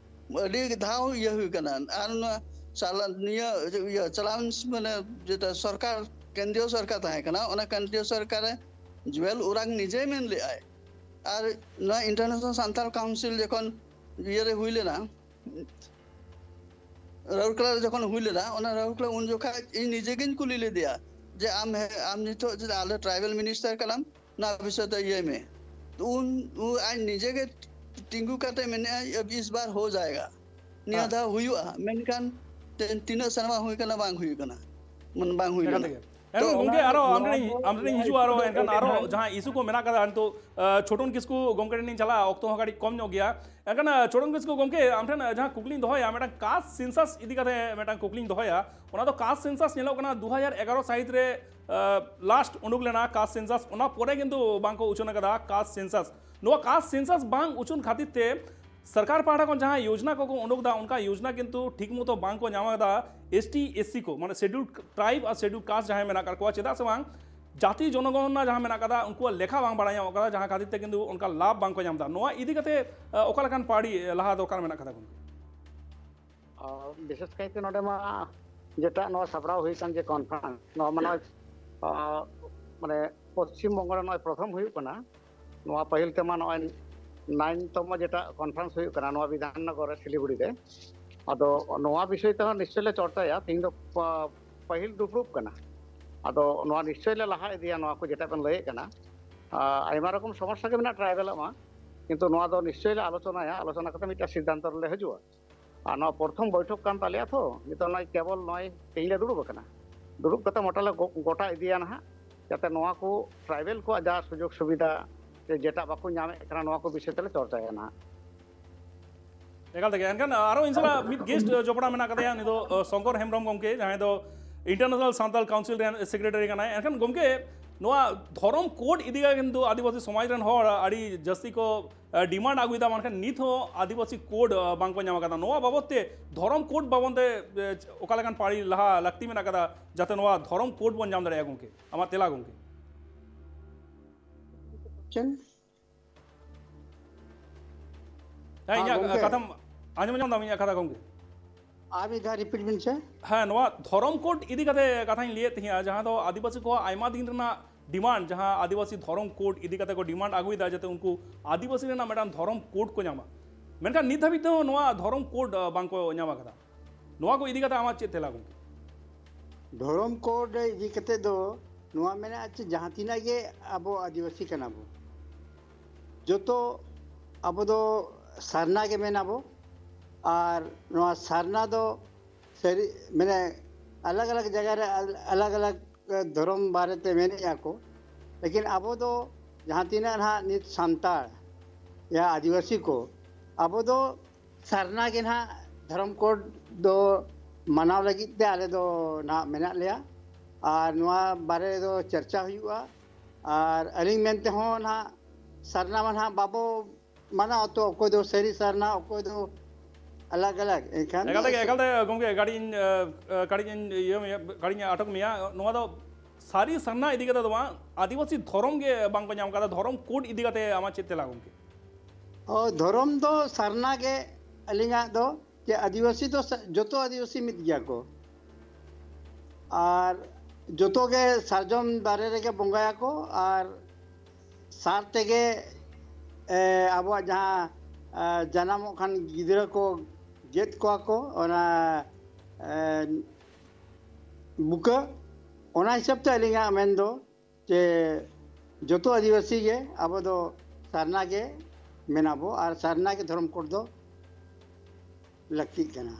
ᱟᱹᱰᱤ ᱫᱷᱟᱣ ᱤᱭᱟᱹ ᱦᱩᱭ ᱠᱟᱱᱟ᱾ ᱟᱨ ᱱᱚᱣᱟ ᱥᱟᱞᱟ-, ᱱᱤᱭᱟᱹ ᱤᱭᱟᱹ ᱪᱟᱞᱟᱣᱮᱱ, ᱢᱟᱱᱮ, ᱡᱮᱴᱟ ᱥᱚᱨᱠᱟᱨ, ᱠᱮᱱᱫᱨᱤᱭᱚ ᱥᱚᱨᱠᱟᱨ ᱛᱟᱦᱮᱸ ᱠᱟᱱᱟ, ᱚᱱᱟ ᱠᱮᱱᱫᱨᱤᱭᱚ ᱥᱚᱨᱠᱟᱨ ᱨᱮ ᱡᱩᱭᱮᱞ ᱳᱨᱟᱝ ᱱᱤᱡᱮᱭ ᱢᱮᱱ ᱞᱮᱫᱟᱭ᱾ ᱟᱨ ᱱᱚᱣᱟ ᱤᱱᱴᱟᱨᱱᱮᱥᱱᱟᱞ ᱥᱟᱱᱛᱟᱲ ᱠᱟᱣᱩᱱᱥᱤᱞ ᱡᱚᱠᱷᱚᱱ ᱤᱭᱟᱹᱨᱮ ᱦᱩᱭ ᱞᱮᱱᱟ, ᱨᱟᱩᱨᱠᱮᱞᱟ ᱨᱮ ᱡᱚᱠᱷᱚᱱ ᱦᱩᱭ ᱞᱮᱱᱟ, ᱚᱱᱟ ᱨᱟᱩᱨᱠᱮᱞᱟ ᱩᱱ ᱡᱚᱠᱷᱟᱡ ᱤᱧ ᱱᱤᱡᱮ ᱜᱤᱧ ᱠᱩᱞᱤ ᱞᱮᱫᱮᱭᱟ ᱡᱮ, "ᱟᱢ ᱦᱮ-, ᱟᱢ ᱱᱤᱛᱚᱜ ᱡᱮ ᱟᱞᱮ ᱴᱨᱟᱭᱵᱟᱞ ᱢᱤᱱᱤᱥᱴᱟᱨ ᱠᱟᱱᱟᱢ, ᱱᱚᱣᱟ ᱵᱤᱥᱚᱭ ᱛᱮ ᱤᱭᱟᱹᱭ ᱢᱮ᱾" ᱛᱚ ᱩᱱ, ᱩ-, ᱟᱡ ᱱᱤᱡᱮ ᱜᱮ ᱛᱤᱸᱜᱩ ᱠᱟᱛᱮ ᱢᱮᱱᱮᱫᱼᱟᱭ, "ᱟᱵ ᱤᱥ ᱵᱟᱨ ᱦᱳ ᱡᱟᱭᱮᱜᱟ, ᱱᱤᱭᱟᱹ ᱦᱮᱸ᱾ ᱫᱷᱟᱣ ᱦᱩᱭᱩᱜᱼᱟ᱾" ᱢᱮᱱᱠᱷᱟᱱ ᱛᱮ-, ᱛᱤᱱᱟᱹᱜ ᱥᱮᱨᱢᱟ ᱦᱩᱭ ᱠᱟᱱᱟ, ᱵᱟᱝ ᱦᱩᱭ ᱠᱟᱱᱟ, ᱢᱟᱱᱮ ᱵᱟᱝ ᱦᱩᱭ ᱮᱠᱟᱞ ᱞᱮᱱᱟ᱾ ᱛᱮᱜᱮ᱾ ᱮᱱᱠᱷᱟᱱ ᱜᱚᱢᱠᱮ, ᱟᱨᱚ ᱟᱢ ᱴᱷᱮᱱ, ᱟᱢ ᱴᱷᱮᱱ ᱤᱧ ᱦᱤᱡᱩᱜᱼᱟ, ᱟᱨᱚ ᱮᱱᱠᱷᱟᱱ ᱟᱨᱚ ᱡᱟᱦᱟᱸ ᱤᱥᱩ ᱠᱚ ᱢᱮᱱᱟᱜ ᱠᱟᱫᱟ ᱱᱤᱛᱚᱜ, ᱟᱸ, ᱪᱷᱳᱴᱚᱱ ᱠᱤᱥᱠᱩ ᱜᱚᱢᱠᱮ ᱴᱷᱮᱱ ᱤᱧ ᱪᱟᱞᱟᱜᱼᱟ, ᱚᱠᱛᱚ ᱦᱚᱸ ᱠᱟᱹᱴᱤᱡ ᱠᱚᱢ ᱧᱚᱜ ᱜᱮᱭᱟ᱾ ᱮᱱᱠᱷᱟᱱ, ᱟᱸ, ᱪᱷᱳᱴᱚᱱ ᱠᱤᱥᱠᱩ ᱜᱚᱢᱠᱮ, ᱟᱢ ᱴᱷᱮᱱ, ᱟᱸ, ᱡᱟᱦᱟᱸ ᱠᱩᱠᱞᱤᱧ ᱫᱚᱦᱚᱭᱟ, ᱢᱤᱫᱴᱟᱝ ᱠᱟᱥᱴ ᱥᱮᱱᱥᱟᱥ ᱤᱫᱤ ᱠᱟᱛᱮ ᱢᱤᱫᱴᱟᱝ ᱠᱩᱠᱞᱤᱧ ᱫᱚᱦᱚᱭᱟ᱾ ᱚᱱᱟ ᱫᱚ ᱠᱟᱥᱴ ᱥᱮᱱᱥᱟᱥ ᱧᱮᱞᱚᱜ ᱠᱟᱱᱟ ᱫᱩ ᱦᱟᱡᱟᱨ ᱮᱜᱟᱨᱚ ᱥᱟᱹᱦᱤᱛ ᱨᱮ, ᱟᱸ, ᱞᱟᱥᱴ ᱩᱰᱩᱠ ᱞᱮᱱᱟ ᱠᱟᱥᱴ ᱥᱮᱱᱥᱟᱥ, ᱚᱱᱟ ᱯᱚᱨᱮ ᱠᱤᱱᱛᱩ ᱵᱟᱝ ᱠᱚ ᱩᱪᱷᱟᱹᱱ ᱟᱠᱟᱫᱟ ᱠᱟᱥᱴ ᱥᱮᱱᱥᱟᱥ᱾ ᱱᱚᱣᱟ ᱠᱟᱥᱴ ᱥᱮᱱᱥᱟᱥ ᱵᱟᱝ ᱩᱪᱷᱟᱹᱱ ᱠᱷᱟᱹᱛᱤᱨ ᱛᱮ ᱥᱚᱨᱠᱟᱨ ᱯᱟᱦᱴᱟ ᱠᱷᱚᱱ ᱡᱟᱦᱟᱸ ᱭᱳᱡᱽᱱᱟ ᱠᱚᱠᱚ ᱩᱰᱩᱠ ᱮᱫᱟ, ᱚᱱᱠᱟ ᱭᱳᱡᱽᱱᱟ ᱠᱤᱱᱛᱩ ᱴᱷᱤᱠ ᱢᱚᱛᱚ ᱵᱟᱝ ᱠᱚ ᱧᱟᱢ ᱟᱠᱟᱫᱟ᱾ ᱮᱥ ᱴᱤ, ᱮᱥ ᱥᱤ ᱠᱚ, ᱢᱟᱱᱮ ᱥᱮᱰᱩᱞ ᱴᱨᱟᱭᱤᱵᱽ ᱟᱨ ᱥᱮᱰᱩᱞ ᱠᱟᱥᱴ ᱡᱟᱦᱟᱸᱭ ᱢᱮᱱᱟᱜ ᱟᱠᱟᱫ ᱠᱚᱣᱟ, ᱪᱮᱫᱟᱜ ᱥᱮ ᱵᱟᱝ ᱡᱟᱹᱛᱤ ᱡᱚᱱᱚᱜᱚᱱᱚᱱᱟ ᱡᱟᱦᱟᱸ ᱢᱮᱱᱟᱜ ᱟᱠᱟᱫᱟ, ᱩᱱᱠᱩᱣᱟᱜ ᱞᱮᱠᱷᱟ ᱵᱟᱝ ᱵᱟᱲᱟᱭ ᱧᱟᱢᱚᱜ ᱠᱟᱱᱟ, ᱡᱟᱦᱟᱸ ᱠᱷᱟᱹᱛᱤᱨ ᱛᱮ ᱠᱤᱱᱛᱩ ᱚᱱᱠᱟ ᱞᱟᱵᱷ ᱵᱟᱝ ᱠᱚ ᱧᱟᱢ ᱮᱫᱟ᱾ ᱱᱚᱣᱟ ᱤᱫᱤ ᱠᱟᱛᱮ, ᱟᱸ, ᱚᱠᱟ ᱞᱮᱠᱟᱱ ᱯᱟᱹᱲᱤ, ᱟᱸ, ᱞᱟᱦᱟ ᱫᱚᱨᱠᱟᱨ ᱢᱮᱱᱟᱜ ᱟᱠᱟᱫᱟ ᱜᱚᱢᱠᱮ? ᱟᱨ ᱵᱤᱥᱮᱥ ᱠᱟᱭᱛᱮ ᱱᱚᱰᱮ ᱢᱟ ᱡᱮᱴᱟ ᱱᱚᱣᱟ ᱥᱟᱯᱲᱟᱣ ᱦᱩᱭ ᱟᱠᱟᱱ ᱡᱮ ᱠᱚᱱᱯᱷᱟᱨᱮᱱᱥ, ᱱᱚᱣᱟ ᱢᱟ ᱱᱚᱜᱼᱚᱭ, ᱟᱸ, ᱢᱟᱱᱮ ᱯᱚᱥᱪᱤᱢ ᱵᱚᱝᱜᱚ ᱨᱮ ᱱᱚᱜᱼᱚᱭ ᱯᱨᱚᱛᱷᱚᱢ ᱦᱩᱭᱩᱜ ᱠᱟᱱᱟ᱾ ᱱᱚᱣᱟ ᱯᱟᱹᱦᱤᱞ ᱛᱮᱢᱟ ᱱᱚᱜᱼᱚᱭ ᱱᱟᱭᱤᱱ ᱛᱚᱢᱚ ᱡᱮᱴᱟ ᱠᱚᱱᱯᱷᱟᱨᱮᱱᱥ ᱦᱩᱭᱩᱜ ᱠᱟᱱᱟ ᱱᱚᱣᱟ ᱵᱤᱫᱷᱟᱱᱱᱚᱜᱚᱨ ᱨᱮ, ᱥᱤᱞᱤᱜᱩᱲᱤ ᱨᱮ᱾ ᱟᱫᱚ ᱱᱚᱣᱟ ᱵᱤᱥᱚᱭ ᱛᱮᱦᱚᱸ ᱱᱤᱥᱪᱚᱭ ᱞᱮ ᱪᱚᱨᱪᱟᱭᱟ᱾ ᱛᱮᱦᱮᱧ ᱫᱚ ᱯᱟ-, ᱯᱟᱹᱦᱤᱞ ᱫᱩᱯᱲᱩᱵ ᱠᱟᱱᱟ᱾ ᱟᱫᱚ ᱱᱚᱣᱟ ᱱᱤᱥᱪᱚᱭ ᱞᱮ ᱞᱟᱦᱟ ᱤᱫᱤᱭᱟ, ᱱᱚᱣᱟ ᱠᱚ ᱡᱮᱴᱟ ᱵᱮᱱ ᱞᱟᱹᱭᱮᱫ ᱠᱟᱱᱟ᱾ ᱟᱨ ᱟᱭᱢᱟ ᱨᱚᱠᱚᱢ ᱥᱚᱢᱚᱥᱥᱟ ᱜᱮ ᱢᱮᱱᱟᱜᱼᱟ ᱴᱨᱟᱭᱵᱮᱞᱟᱜ ᱢᱟ, ᱠᱤᱱᱛᱩ ᱱᱚᱣᱟ ᱫᱚ ᱱᱤᱥᱪᱚᱭ ᱞᱮ ᱟᱞᱳᱪᱚᱱᱟᱭᱟ, ᱟᱞᱳᱪᱚᱱᱟ ᱠᱟᱛᱮ ᱢᱤᱫᱴᱟᱝ ᱥᱤᱫᱽᱫᱷᱟᱱᱛᱚ ᱨᱮᱞᱮ ᱦᱤᱡᱩᱜᱼᱟ᱾ ᱟᱨ ᱱᱚᱣᱟ ᱯᱨᱚᱛᱷᱚᱢ ᱵᱚᱭᱴᱷᱚᱠ ᱠᱟᱱ ᱛᱟᱞᱮᱭᱟ ᱛᱚ, ᱱᱤᱛᱚᱜ ᱱᱚᱜᱼᱚᱭ ᱠᱮᱵᱚᱞ ᱱᱚᱜᱼᱚᱭ ᱛᱮᱦᱮᱧ ᱞᱮ ᱫᱩᱲᱩᱵ ᱟᱠᱟᱱᱟ᱾ ᱫᱩᱲᱩᱵ ᱠᱟᱛᱮ ᱢᱚᱴᱟ ᱞᱮ ᱜᱚ-, ᱜᱚᱴᱟ ᱤᱫᱤᱭᱟ ᱱᱟᱦᱟᱜ, ᱡᱟᱛᱮ ᱱᱚᱣᱟ ᱠᱚ ᱴᱨᱟᱭᱵᱮᱞ ᱠᱚᱣᱟᱜ ᱡᱟ ᱥᱩᱡᱳᱜᱽ ᱥᱩᱵᱤᱫᱷᱟ ᱥᱮ ᱡᱮᱴᱟ ᱵᱟᱠᱚ ᱧᱟᱢᱮᱫ ᱠᱟᱱᱟ, ᱱᱚᱣᱟ ᱠᱚ ᱵᱤᱥᱚᱭ ᱛᱮᱞᱮ ᱪᱚᱨᱪᱟᱭᱟ ᱱᱟᱦᱟᱜ᱾ ᱮᱠᱟᱞ ᱛᱮᱜᱮ᱾ ᱮᱱᱠᱷᱟᱱ ᱟᱨᱚ ᱤᱧ ᱥᱟᱞᱟᱜ ᱢᱤᱫ ᱜᱮᱥᱴ ᱡᱚᱯᱲᱟᱣ ᱢᱮᱱᱟᱜ ᱟᱠᱟᱫᱮᱭᱟ, ᱩᱱᱤ ᱫᱚ, ᱟᱸ, ᱥᱚᱝᱠᱚᱨ ᱦᱮᱢᱵᱨᱚᱢ ᱜᱚᱢᱠᱮ, ᱡᱟᱦᱟᱸᱭ ᱫᱚ ᱤᱱᱴᱟᱨᱱᱮᱥᱱᱟᱞ ᱥᱟᱱᱛᱟᱲ ᱠᱟᱣᱩᱱᱥᱤᱞ ᱨᱮᱱ ᱥᱮᱠᱨᱮᱴᱟᱨᱤ ᱠᱟᱱᱟᱭ᱾ ᱮᱱᱠᱷᱟᱱ ᱜᱚᱢᱠᱮ, ᱱᱚᱣᱟ ᱫᱷᱚᱨᱚᱢ ᱠᱳᱰ ᱤᱫᱤ ᱠᱟᱛᱮ ᱠᱤᱱᱛᱩ ᱟᱹᱫᱤᱵᱟᱹᱥᱤ ᱥᱚᱢᱟᱡᱽ ᱨᱮᱱ ᱦᱚᱲ ᱟᱹᱰᱤ ᱡᱟᱹᱥᱛᱤ ᱠᱚ, ᱟᱸ, ᱰᱤᱢᱟᱱᱰ ᱟᱹᱜᱩᱭᱮᱫᱟ, ᱢᱮᱱᱠᱷᱟᱱ ᱱᱤᱛ ᱦᱚᱸ ᱟᱹᱫᱤᱵᱟᱹᱥᱤ ᱠᱳᱰ, ᱟᱸ, ᱵᱟᱝ ᱠᱚ ᱧᱟᱢ ᱟᱠᱟᱫᱟ᱾ ᱱᱚᱣᱟ ᱵᱟᱵᱚᱫ ᱛᱮ, ᱫᱷᱚᱨᱚᱢ ᱠᱳᱰ ᱵᱟᱵᱚᱫ ᱛᱮ, ᱮ, ᱚᱠᱟ ᱞᱮᱠᱟᱱ ᱯᱟᱹᱲᱤ ᱞᱟᱦᱟ ᱞᱟᱹᱠᱛᱤ ᱢᱮᱱᱟᱜ ᱟᱠᱟᱫᱟ, ᱡᱟᱛᱮ ᱱᱚᱣᱟ ᱫᱷᱚᱨᱚᱢ ᱠᱳᱰ ᱵᱚᱱ ᱧᱟᱢ ᱫᱟᱲᱮᱭᱟᱜᱼᱟ ᱜᱚᱢᱠᱮ? ᱟᱢᱟᱜ ᱛᱮᱞᱟ ᱜᱚᱢᱠᱮ᱾ ᱪᱮᱫ? ᱦᱮᱸ, ᱦᱮᱸ, ᱤᱧᱟᱹᱜ ᱜᱚᱢᱠᱮ᱾ ᱠᱟᱛᱷᱟᱢ ᱟᱸᱡᱚᱢ ᱧᱟᱢ ᱫᱟᱢ, ᱤᱧᱟᱹᱜ ᱠᱟᱛᱷᱟ ᱜᱚᱢᱠᱮ? ᱟᱨ ᱢᱤᱫ ᱫᱷᱟᱣ ᱨᱤᱯᱤᱴ ᱵᱤᱱ ᱥᱮ᱾ ᱦᱮᱸ, ᱱᱚᱣᱟ ᱫᱷᱚᱨᱚᱢ ᱠᱳᱰ ᱤᱫᱤ ᱠᱟᱛᱮ ᱠᱟᱛᱷᱟᱧ ᱞᱟᱹᱭᱮᱫ ᱛᱟᱦᱮᱸᱜᱼᱟ, ᱡᱟᱦᱟᱸ ᱫᱚ ᱟᱹᱫᱤᱵᱟᱹᱥᱤ ᱠᱚᱣᱟᱜ ᱟᱭᱢᱟ ᱫᱤᱱ ᱨᱮᱱᱟᱜ ᱰᱤᱢᱟᱱᱰ, ᱡᱟᱦᱟᱸ ᱟᱹᱫᱤᱵᱟᱹᱥᱤ ᱫᱷᱚᱨᱚᱢ ᱠᱳᱰ ᱤᱫᱤ ᱠᱟᱛᱮ ᱠᱚ ᱰᱤᱢᱟᱱᱰ ᱟᱹᱜᱩᱭᱮᱫᱟ, ᱡᱟᱛᱮ ᱩᱱᱠᱩ ᱟᱹᱫᱤᱵᱟᱹᱥᱤ ᱨᱮᱱᱟᱜ ᱢᱤᱫᱴᱟᱝ ᱫᱷᱚᱨᱚᱢ ᱠᱳᱰ ᱠᱚ ᱧᱟᱢᱟ, ᱢᱮᱱᱠᱷᱟᱱ ᱱᱤᱛ ᱫᱷᱟᱹᱵᱤᱡ ᱛᱮᱦᱚᱸ ᱱᱚᱣᱟ ᱫᱷᱚᱨᱚᱢ ᱠᱳᱰ, ᱟᱸ, ᱵᱟᱝ ᱠᱚ ᱧᱟᱢ ᱟᱠᱟᱫᱟ᱾ ᱱᱚᱣᱟ ᱠᱚ ᱤᱫᱤ ᱠᱟᱛᱮ ᱟᱢᱟᱜ ᱪᱮᱫ ᱛᱮᱞᱟ ᱜᱚᱢᱠᱮ? ᱫᱷᱚᱨᱚᱢ ᱠᱳᱰ ᱤᱫᱤ ᱠᱟᱛᱮ ᱫᱚ ᱱᱚᱣᱟ ᱢᱮᱱᱟᱜᱼᱟ ᱪᱮ, ᱡᱟᱦᱟᱸ ᱛᱤᱱᱟᱹᱜ ᱜᱮ ᱟᱵᱚ ᱟᱹᱫᱤᱵᱟᱹᱥᱤ ᱠᱟᱱᱟ ᱵᱚ, ᱡᱚᱛᱚ ᱟᱵᱚ ᱫᱚ ᱥᱟᱨᱱᱟ ᱜᱮ ᱢᱮᱱᱟᱵᱚ᱾ ᱟᱨ ᱱᱚᱣᱟ ᱥᱟᱨᱱᱟ ᱫᱚ ᱥᱟᱹᱨᱤ, ᱢᱟᱱᱮ, ᱟᱞᱟᱜᱽ ᱟᱞᱟᱜᱽ ᱡᱟᱭᱜᱟ ᱨᱮ ᱟᱞ-, ᱟᱞᱟᱜᱽ ᱟᱞᱟᱜᱽ ᱫᱷᱚᱨᱚᱢ ᱵᱟᱨᱮᱛᱮ ᱢᱮᱱᱮᱫᱼᱟ ᱠᱚ, ᱞᱮᱠᱤᱱ ᱟᱵᱚ ᱫᱚ ᱡᱟᱦᱟᱸ ᱛᱤᱱᱟᱹᱜ ᱱᱟᱦᱟᱜ ᱱᱤᱛ ᱥᱟᱱᱛᱟᱲ ᱭᱟ ᱟᱹᱫᱤᱵᱟᱹᱥᱤ ᱠᱚ, ᱟᱵᱚ ᱫᱚ ᱥᱟᱨᱱᱟ ᱜᱮ ᱱᱟᱦᱟᱜ ᱫᱷᱚᱨᱚᱢ ᱠᱳᱰ ᱫᱚ ᱢᱟᱱᱟᱣ ᱞᱟᱹᱜᱤᱫ ᱛᱮ ᱟᱞᱮ ᱫᱚ ᱱᱟᱦᱟᱜ ᱢᱮᱱᱟᱜ ᱞᱮᱭᱟ᱾ ᱟᱨ ᱱᱚᱣᱟ ᱵᱟᱨᱮ ᱫᱚ ᱪᱟᱨᱪᱟ ᱦᱩᱭᱩᱜᱼᱟ᱾ ᱟᱨ ᱟᱹᱞᱤᱧ ᱢᱮᱱ ᱛᱮᱦᱚᱸ ᱱᱟᱦᱟᱜ ᱥᱟᱨᱱᱟ ᱢᱟ ᱱᱟᱦᱟᱜ ᱵᱟᱵᱚ ᱢᱟᱱᱟᱣ ᱛᱚ, ᱚᱠᱚᱭ ᱫᱚ ᱥᱟᱹᱨᱤ ᱥᱟᱨᱱᱟ, ᱚᱠᱚᱭ ᱫᱚ ᱟᱞᱟᱜᱽ ᱟᱞᱟᱜᱽ᱾ ᱮᱱᱠᱷᱟᱱ ᱫᱚ ᱮᱠᱟᱞ ᱛᱮᱜᱮ, ᱮᱠᱟᱞ ᱛᱮ ᱜᱚᱢᱠᱮ, ᱠᱟᱹᱴᱤᱡ ᱤᱧ, ᱟᱸ, ᱟᱸ, ᱠᱟᱹᱴᱤᱡ ᱤᱧ ᱤᱭᱟᱹ ᱢᱮᱭᱟ, ᱠᱟᱹᱴᱤᱡ ᱤᱧ ᱟᱴᱚᱠ ᱢᱮᱭᱟ᱾ ᱱᱚᱣᱟ ᱫᱚ ᱥᱟᱹᱨᱤ ᱥᱟᱨᱱᱟ ᱤᱫᱤ ᱠᱟᱛᱮ ᱫᱚ ᱵᱟᱝ, ᱟᱹᱫᱤᱵᱟᱹᱥᱤ ᱫᱷᱚᱨᱚᱢ ᱜᱮ ᱵᱟᱝ ᱠᱚ ᱧᱟᱢ ᱠᱟᱫᱟ᱾ ᱫᱷᱚᱨᱚᱢ ᱠᱳᱰ ᱤᱫᱤ ᱠᱟᱛᱮ ᱟᱢᱟᱜ ᱪᱮᱫ ᱛᱮᱞᱟ ᱜᱚᱢᱠᱮ? ᱚ, ᱫᱷᱚᱨᱚᱢ ᱫᱚ ᱥᱟᱨᱱᱟ ᱜᱮ ᱟᱹᱞᱤᱧᱟᱜ ᱫᱚ, ᱡᱮ ᱟᱹᱫᱤᱵᱟᱹᱥᱤ ᱫᱚ ᱥᱟ-, ᱡᱚᱛᱚ ᱟᱹᱫᱤᱵᱟᱹᱥᱤ ᱢᱤᱫ ᱜᱮᱭᱟ ᱠᱚ᱾ ᱟᱨ ᱡᱚᱛᱚ ᱜᱮ ᱥᱟᱨᱡᱚᱢ ᱫᱟᱨᱮ ᱨᱮᱜᱮ ᱵᱚᱸᱜᱟᱭᱟᱠᱚ᱾ ᱟᱨ ᱥᱟᱨ ᱛᱮᱜᱮ, ᱮ, ᱟᱵᱚᱣᱟᱜ ᱡᱟᱦᱟᱸ, ᱮ, ᱡᱟᱱᱟᱢᱚᱜ ᱠᱷᱟᱱ ᱜᱤᱫᱽᱨᱟᱹ ᱠᱚ ᱜᱮᱫ ᱠᱚᱣᱟ ᱠᱚ, ᱚᱱᱟ, ᱮ, ᱵᱩᱠᱟᱹ, ᱚᱱᱟ ᱦᱤᱥᱟᱹᱵ ᱛᱮ ᱟᱹᱞᱤᱧᱟᱜ ᱢᱮᱱ ᱫᱚ ᱡᱮ ᱡᱚᱛᱚ ᱟᱹᱫᱤᱵᱟᱹᱥᱤ ᱜᱮ ᱟᱵᱚ ᱫᱚ ᱥᱟᱨᱱᱟ ᱜᱮ ᱢᱮᱱᱟᱵᱚ ᱟᱨ ᱥᱟᱨᱱᱟ ᱜᱮ ᱫᱷᱚᱨᱚᱢ ᱠᱳᱰ ᱫᱚ ᱞᱟᱹᱠᱛᱤᱜ ᱠᱟᱱᱟ᱾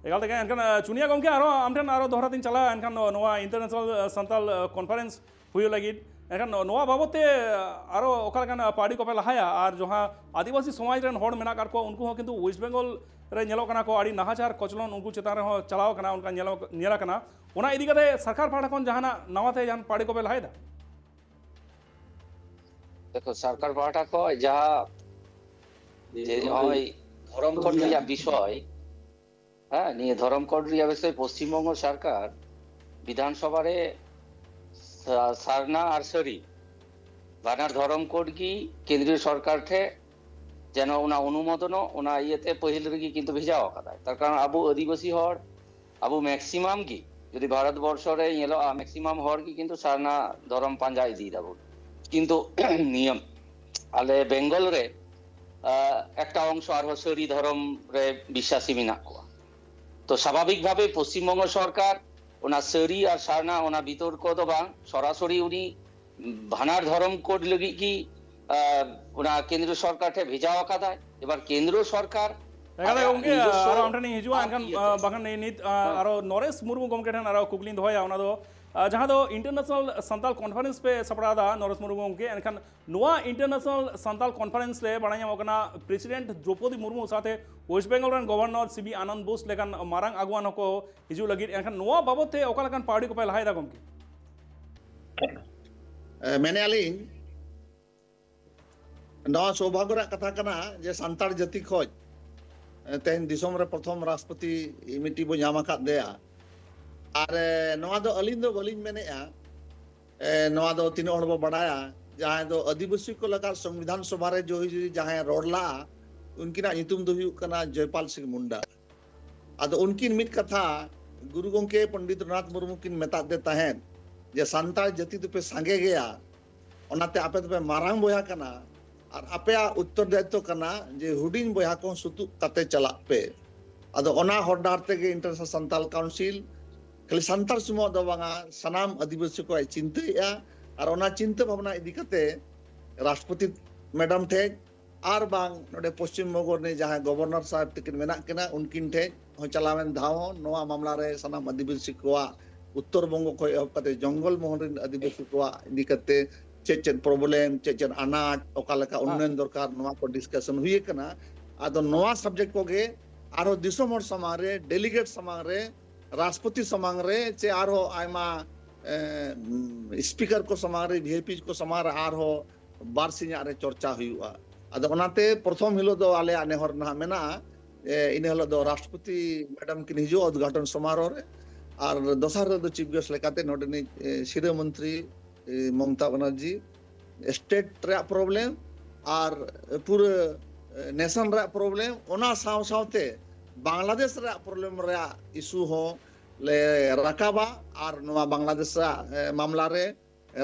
ᱮᱠᱟᱞ ᱛᱮᱜᱮ᱾ ᱮᱱᱠᱷᱟᱱ, ᱟᱸ, ᱪᱩᱱᱤᱭᱟ ᱜᱚᱢᱠᱮ, ᱟᱨᱚ ᱟᱢ ᱴᱷᱮᱱ ᱟᱨᱚ ᱫᱚᱦᱲᱟ ᱛᱤᱧ ᱪᱟᱞᱟᱜᱼᱟ᱾ ᱮᱱᱠᱷᱟᱱ ᱱᱚ-, ᱱᱚᱣᱟ International, ᱟᱸ, Santal, ᱟᱸ, Conference ᱦᱩᱭᱩᱜ ᱞᱟᱹᱜᱤᱫ, ᱮᱱᱠᱷᱟᱱ ᱱᱚ-, ᱱᱚᱣᱟ ᱵᱟᱵᱚᱛ ᱛᱮ, ᱟᱸ, ᱟᱨᱚ ᱚᱠᱟ ᱞᱮᱠᱟᱱ, ᱟᱸ, ᱯᱟᱹᱣᱲᱤ ᱠᱚᱯᱮ ᱞᱟᱦᱟᱭᱟ? ᱟᱨ ᱡᱟᱦᱟᱸ ᱟᱹᱫᱤᱵᱟᱹᱥᱤ ᱥᱚᱢᱟᱡᱽ ᱨᱮᱱ ᱦᱚᱲ ᱢᱮᱱᱟᱜ ᱟᱠᱟᱫ ᱠᱚᱣᱟ, ᱩᱱᱠᱩ ᱦᱚᱸ ᱠᱤᱱᱛᱩ West Bengal ᱨᱮ ᱧᱮᱞᱚᱜ ᱠᱟᱱᱟ ᱠᱚ, ᱟᱹᱰᱤ ᱱᱟᱦᱟᱪᱟᱨ ᱠᱚᱪᱞᱚᱱ ᱩᱱᱠᱩ ᱪᱮᱛᱟᱱ ᱨᱮᱦᱚᱸ ᱪᱟᱞᱟᱣ ᱠᱟᱱᱟ, ᱚᱱᱠᱟ ᱧᱮᱞᱚᱜ, ᱧᱮᱞ ᱟᱠᱟᱱᱟ᱾ ᱚᱱᱟ ᱤᱫᱤ ᱠᱟᱛᱮ ᱥᱚᱨᱠᱟᱨ ᱯᱟᱦᱴᱟ ᱠᱷᱚᱱ ᱡᱟᱦᱟᱱᱟᱜ ᱱᱟᱣᱟ ᱛᱮ ᱡᱟᱦᱟᱱ ᱯᱟᱹᱣᱲᱤ ᱠᱚᱯᱮ ᱞᱟᱦᱟᱭᱮᱫᱟ? ᱫᱮᱠᱷᱚ, ᱥᱚᱨᱠᱟᱨ ᱯᱟᱦᱴᱟ ᱠᱷᱚᱱ ᱡᱟᱦᱟᱸ ᱡᱮ ᱱᱚᱜᱼᱚᱭ ᱫᱷᱚᱨᱚᱢ ᱠᱳᱰ ᱨᱮᱭᱟᱜ ᱵᱤᱥᱚᱭ, ᱦᱮᱸ, ᱱᱤᱭᱟᱹ ᱫᱷᱚᱨᱚᱢ ᱠᱳᱰ ᱨᱮᱭᱟᱜ ᱵᱤᱥᱚᱭ ᱯᱚᱥᱪᱤᱢ ᱵᱚᱝᱜᱚ ᱥᱚᱨᱠᱟᱨ ᱵᱤᱫᱷᱟᱱ ᱥᱚᱵᱷᱟ ᱨᱮ ᱥᱟ-, ᱥᱟᱨᱱᱟ ᱟᱨ ᱥᱟᱹᱨᱤ ᱵᱟᱱᱟᱨ ᱫᱷᱚᱨᱚᱢ ᱠᱳᱰ ᱜᱮ ᱠᱮᱱᱫᱨᱤᱭᱚ ᱥᱚᱨᱠᱟᱨ ᱴᱷᱮᱱ ᱡᱮᱱᱚ ᱚᱱᱟ ᱚᱱᱩᱢᱳᱫᱚᱱᱚᱜ, ᱚᱱᱟ ᱤᱭᱟᱹᱛᱮ ᱯᱟᱹᱦᱤᱞ ᱨᱮᱜᱮ ᱠᱤᱱᱛᱩ ᱵᱷᱮᱡᱟ ᱟᱠᱟᱫᱟᱭ᱾ ᱛᱟᱨ ᱠᱟᱨᱚᱱ ᱟᱵᱚ ᱟᱹᱫᱤᱵᱟᱹᱥᱤ ᱦᱚᱲ, ᱟᱵᱚ maximum ᱜᱮ, ᱡᱩᱫᱤ ᱵᱷᱟᱨᱚᱛ ᱵᱚᱨᱥᱚ ᱨᱮ ᱧᱮᱞᱚᱜᱼᱟ, maximum ᱦᱚᱲ ᱜᱮ ᱠᱤᱱᱛᱩ ᱥᱟᱨᱱᱟ ᱫᱷᱚᱨᱚᱢ ᱯᱟᱸᱡᱟ ᱤᱫᱤᱭ ᱫᱟᱵᱚᱱ᱾ ᱠᱤᱱᱛᱩ ᱱᱤᱭᱟᱹ ᱟᱞᱮ ᱵᱮᱝᱜᱚᱞ ᱨᱮ, ᱟᱸ, ᱮᱠᱴᱟ ᱚᱝᱥᱚ ᱟᱨᱦᱚᱸ ᱥᱟᱹᱨᱤ ᱫᱷᱚᱨᱚᱢ ᱨᱮ ᱵᱤᱥᱥᱟᱥᱤ ᱢᱮᱱᱟᱜ ᱠᱚᱣᱟ᱾ ᱛᱚ, ᱥᱟᱵᱷᱟᱵᱤᱠ ᱵᱷᱟᱵᱮ ᱯᱚᱥᱪᱤᱢ ᱵᱚᱝᱜᱚ ᱥᱚᱨᱠᱟᱨ ᱚᱱᱟ ᱥᱟᱹᱨᱤ ᱟᱨ ᱥᱟᱨᱱᱟ ᱚᱱᱟ ᱵᱤᱛᱚᱨᱠᱚ ᱫᱚ ᱵᱟᱝ, ᱥᱚᱨᱟᱥᱚᱨᱤ ᱩᱱᱤ ᱵᱟᱱᱟᱨ ᱫᱷᱚᱨᱚᱢ ᱠᱳᱰ ᱞᱟᱹᱜᱤᱫ ᱜᱮ, ᱟᱸ, ᱚᱱᱟ ᱠᱮᱱᱫᱨᱚ ᱥᱚᱨᱠᱟᱨ ᱴᱷᱮᱱ ᱵᱷᱮᱡᱟ ᱟᱠᱟᱫᱟᱭ᱾ ᱮᱵᱟᱨ ᱠᱮᱱᱫᱨᱚ ᱥᱚᱨᱠᱟᱨ ᱮᱠᱟᱞ ᱜᱮ ᱜᱚᱢᱠᱮ, ᱟᱨᱚ ᱟᱢ ᱴᱷᱮᱱᱤᱧ ᱦᱤᱡᱩᱜᱼᱟ, ᱮᱱᱠᱷᱟᱱ ᱵᱟᱠᱷᱟᱱ ᱱᱤᱛ ᱟᱨᱚ ᱱᱚᱨᱮᱥ ᱢᱩᱨᱢᱩ ᱜᱚᱢᱠᱮ ᱴᱷᱮᱱ ᱟᱨᱚ ᱠᱩᱠᱞᱤᱧ ᱫᱚᱦᱚᱭᱟ, ᱚᱱᱟ ᱫᱚ ᱡᱟᱦᱟᱸ ᱫᱚ ᱤᱱᱴᱟᱨᱱᱮᱥᱚᱱᱟᱞ ᱥᱟᱱᱛᱟᱲ ᱠᱚᱱᱯᱷᱟᱨᱮᱱᱥ ᱯᱮ ᱥᱟᱯᱲᱟᱣ ᱮᱫᱟ ᱱᱚᱨᱮᱥ ᱢᱩᱨᱢᱩ ᱜᱚᱢᱠᱮ, ᱮᱱᱠᱷᱟᱱ ᱱᱚᱣᱟ ᱤᱱᱴᱟᱨᱱᱮᱥᱚᱱᱟᱞ ᱥᱟᱱᱛᱟᱲ ᱠᱚᱱᱯᱷᱟᱨᱮᱱᱥ ᱨᱮ ᱵᱟᱲᱟᱭ ᱧᱟᱢᱚᱜ ᱠᱟᱱᱟ ᱯᱨᱮᱥᱤᱰᱮᱱᱴ ᱫᱨᱚᱯᱚᱫᱤ ᱢᱩᱨᱢᱩ ᱥᱟᱶᱛᱮ ᱳᱭᱮᱥᱴ ᱵᱮᱝᱜᱚᱞ ᱨᱮᱱ governor C B Anand Bose ᱞᱮᱠᱟᱱ ᱢᱟᱨᱟᱝ ᱟᱹᱜᱩᱣᱟᱱ ᱦᱚᱸᱠᱚ ᱦᱤᱡᱩᱜ ᱞᱟᱹᱜᱤᱫ, ᱮᱱᱠᱷᱟᱱ ᱱᱚᱣᱟ ᱵᱟᱵᱚᱫ ᱛᱮ ᱚᱠᱟ ᱞᱮᱠᱟᱱ ᱯᱟᱹᱣᱲᱤ ᱠᱚᱯᱮ ᱞᱟᱦᱟᱭᱮᱫᱟ ᱜᱚᱢᱠᱮ? ᱢᱮᱱᱮᱫᱼᱟ ᱞᱤᱧ, ᱱᱚᱣᱟ ᱥᱳᱵᱷᱟᱜᱽ ᱨᱮᱭᱟᱜ ᱠᱟᱛᱷᱟ ᱠᱟᱱᱟ ᱡᱮ ᱥᱟᱱᱛᱟᱲ ᱡᱟᱹᱛᱤ ᱠᱷᱚᱱ ᱛᱮᱦᱮᱧ ᱫᱤᱥᱚᱢ ᱨᱮ ᱯᱨᱚᱛᱷᱚᱢ ᱨᱟᱥᱴᱨᱚᱯᱚᱛᱤ ᱢᱤᱫᱴᱤᱡ ᱵᱚ ᱧᱟᱢ ᱟᱠᱟᱫ ᱫᱮᱭᱟ᱾ ᱟᱨ ᱱᱚᱣᱟ ᱫᱚ ᱟᱹᱞᱤᱧ ᱫᱚ ᱵᱟᱹᱞᱤᱧ ᱢᱮᱱᱮᱫᱼᱟ, ᱱᱚᱣᱟ ᱫᱚ ᱛᱤᱱᱟᱹᱜ ᱦᱚᱲ ᱵᱚ ᱵᱟᱲᱟᱭᱟ, ᱡᱟᱦᱟᱸᱭ ᱫᱚ ᱟᱹᱫᱤᱵᱟᱹᱥᱤ ᱠᱚ ᱞᱮᱠᱟ ᱥᱚᱝᱵᱤᱫᱷᱟᱱ ᱥᱚᱵᱷᱟ ᱨᱮ ᱡᱚᱭ ᱡᱩᱫᱤ ᱡᱟᱦᱟᱸᱭ ᱨᱚᱲ ᱞᱟᱜᱼᱟ, ᱩᱱᱠᱤᱱᱟᱜ ᱧᱩᱛᱩᱢ ᱫᱚ ᱦᱩᱭᱩᱜ ᱠᱟᱱᱟ ᱡᱚᱭᱯᱟᱞ ᱥᱤᱝ ᱢᱩᱱᱰᱟ᱾ ᱟᱫᱚ ᱩᱱᱠᱤᱱ ᱢᱤᱫ ᱠᱟᱛᱷᱟ ᱜᱩᱨᱩ ᱜᱚᱢᱠᱮ ᱯᱚᱱᱰᱤᱛ ᱨᱚᱜᱷᱩᱱᱟᱛᱷ ᱢᱩᱨᱢᱩ ᱠᱤᱱ ᱢᱮᱛᱟᱫ ᱫᱮ ᱛᱟᱦᱮᱸᱫ ᱡᱮ ᱥᱟᱱᱛᱟᱲ ᱡᱟᱹᱛᱤ ᱫᱚᱯᱮ ᱥᱟᱸᱜᱮ ᱜᱮᱭᱟ, ᱚᱱᱟᱛᱮ ᱟᱯᱮ ᱫᱚᱯᱮ ᱢᱟᱨᱟᱝ ᱵᱚᱭᱦᱟ ᱠᱟᱱᱟ, ᱟᱨ ᱟᱯᱮᱭᱟᱜ ᱩᱛᱛᱚᱨ ᱫᱟᱭᱤᱛᱛᱚ ᱠᱟᱱᱟ ᱡᱮ ᱦᱩᱰᱤᱧ ᱵᱚᱭᱦᱟ ᱠᱚ ᱥᱩᱛᱩᱜ ᱠᱟᱛᱮ ᱪᱟᱞᱟᱜ ᱯᱮ᱾ ᱟᱫᱚ ᱚᱱᱟ ᱦᱚᱨ ᱰᱟᱦᱟᱨ ᱛᱮᱜᱮ ᱤᱱᱴᱟᱨᱱᱮᱥᱚᱱᱟᱞ ᱥᱟᱱᱛᱟᱞ ᱠᱟᱣᱩᱱᱥᱤᱞ ᱠᱷᱟᱹᱞᱤ ᱥᱟᱱᱛᱟᱲ ᱥᱩᱢᱩᱝ ᱫᱚ ᱵᱟᱝᱟ, ᱥᱟᱱᱟᱢ ᱟᱹᱫᱤᱵᱟᱹᱥᱤ ᱠᱚᱣᱟᱜ ᱪᱤᱱᱛᱟᱹᱭᱮᱫᱼᱟ᱾ ᱟᱨ ᱚᱱᱟ ᱪᱤᱱᱛᱟᱹ ᱵᱷᱟᱵᱽᱱᱟ ᱤᱫᱤ ᱠᱟᱛᱮ ᱨᱟᱥᱴᱨᱚᱯᱚᱛᱤ ᱢᱮᱰᱟᱢ ᱴᱷᱮᱱ ᱟᱨ ᱵᱟᱝ ᱱᱚᱰᱮ ᱯᱚᱥᱪᱤᱢ ᱵᱚᱝᱜᱚ ᱨᱤᱱᱤᱡ ᱡᱟᱦᱟᱸᱭ ᱜᱚᱵᱷᱚᱨᱱᱚᱨ ᱥᱟᱦᱮᱵᱽ ᱛᱟᱹᱠᱤᱱ ᱢᱮᱱᱟᱜ ᱠᱤᱱᱟ, ᱩᱱᱠᱤᱱ ᱴᱷᱮᱱ ᱦᱚᱸ ᱪᱟᱞᱟᱣᱮᱱ ᱫᱷᱟᱣ ᱦᱚᱸ ᱱᱚᱣᱟ ᱢᱟᱢᱞᱟ ᱨᱮ ᱥᱟᱱᱟᱢ ᱟᱹᱫᱤᱵᱟᱹᱥᱤ ᱠᱚᱣᱟᱜ, ᱩᱛᱛᱚᱨ ᱵᱚᱝᱜᱚ ᱠᱷᱚᱱ ᱮᱦᱚᱵ ᱠᱟᱛᱮ ᱡᱚᱝᱜᱚᱞ ᱢᱚᱦᱚᱞ ᱨᱤᱱ ᱟᱹᱫᱤᱵᱟᱹᱥᱤ ᱠᱚᱣᱟᱜ ᱤᱫᱤ ᱠᱟᱛᱮ ᱪᱮᱫ ᱪᱮᱫ ᱯᱨᱚᱵᱞᱮᱢ, ᱪᱮᱫ ᱪᱮᱫ ᱟᱱᱟᱴ, ᱚᱠᱟ ᱞᱮᱠᱟ ᱩᱱᱱᱚᱭᱚᱱ ᱫᱚᱨᱠᱟᱨ, ᱱᱚᱣᱟ ᱠᱚ ᱰᱤᱥᱠᱟᱥᱚᱱ ᱦᱩᱭ ᱟᱠᱟᱱᱟ᱾ ᱟᱫᱚ ᱱᱚᱣᱟ ᱥᱟᱵᱡᱮᱠᱴ ᱠᱚᱜᱮ ᱟᱨᱦᱚᱸ ᱫᱤᱥᱚᱢ ᱦᱚᱲ ᱥᱟᱢᱟᱝ ᱨᱮ, ᱰᱮᱞᱤᱜᱮᱴ ᱥᱟᱢᱟᱝ ᱨᱮ, ᱨᱟᱥᱴᱨᱚᱯᱚᱛᱤ ᱥᱟᱢᱟᱝ ᱨᱮ, ᱪᱮ ᱟᱨᱦᱚᱸ ᱟᱭᱢᱟ ᱥᱯᱤᱠᱟᱨ ᱠᱚ ᱥᱟᱢᱟᱝ ᱨᱮ, ᱵᱷᱤ ᱟᱭ ᱯᱤ ᱠᱚ ᱥᱟᱢᱟᱝ ᱨᱮ ᱟᱨᱦᱚᱸ ᱵᱟᱨ ᱥᱤᱧᱟᱜ ᱨᱮ ᱪᱚᱨᱪᱟ ᱦᱩᱭᱩᱜᱼᱟ᱾ ᱟᱫᱚ ᱚᱱᱟᱛᱮ ᱯᱨᱚᱛᱷᱚᱢ ᱦᱤᱞᱳᱜ ᱫᱚ ᱟᱞᱮᱭᱟᱜ ᱱᱮᱦᱚᱨ ᱱᱟᱦᱟᱜ ᱢᱮᱱᱟᱜᱼᱟ, ᱤᱱᱟᱹ ᱦᱤᱞᱳᱜ ᱫᱚ ᱨᱟᱥᱴᱨᱚᱯᱚᱛᱤ ᱢᱮᱰᱟᱢ ᱠᱤᱱ ᱦᱤᱡᱩᱜᱼᱟ ᱩᱫᱽᱜᱷᱟᱴᱚᱱ ᱥᱚᱢᱟᱨᱳᱦ ᱨᱮ, ᱟᱨ ᱫᱚᱥᱟᱨ ᱦᱤᱞᱳᱜ ᱫᱚ ᱪᱤᱯ ᱜᱮᱥᱴ ᱞᱮᱠᱟᱛᱮ ᱱᱚᱰᱮᱱᱤᱡ ᱥᱤᱨᱟᱹ ᱢᱚᱱᱛᱨᱤ ᱢᱚᱢᱚᱛᱟ ᱵᱟᱱᱟᱨᱡᱤ ᱥᱴᱮᱴ ᱨᱮᱭᱟᱜ ᱯᱨᱚᱵᱞᱮᱢ ᱟᱨ ᱯᱩᱨᱟᱹ ᱱᱮᱥᱚᱱ ᱨᱮᱭᱟᱜ ᱯᱨᱚᱵᱞᱮᱢ, ᱚᱱᱟ ᱥᱟᱶ ᱥᱟᱶᱛᱮ ᱵᱟᱝᱞᱟᱫᱮᱥ ᱨᱮᱭᱟᱜ ᱯᱨᱚᱵᱞᱮᱢ ᱨᱮᱭᱟᱜ ᱤᱥᱩ ᱦᱚᱸ ᱞᱮ ᱨᱟᱠᱟᱵᱟ᱾ ᱟᱨ ᱱᱚᱣᱟ ᱵᱟᱝᱞᱟᱫᱮᱥ ᱨᱮᱭᱟᱜ ᱢᱟᱢᱞᱟ ᱨᱮ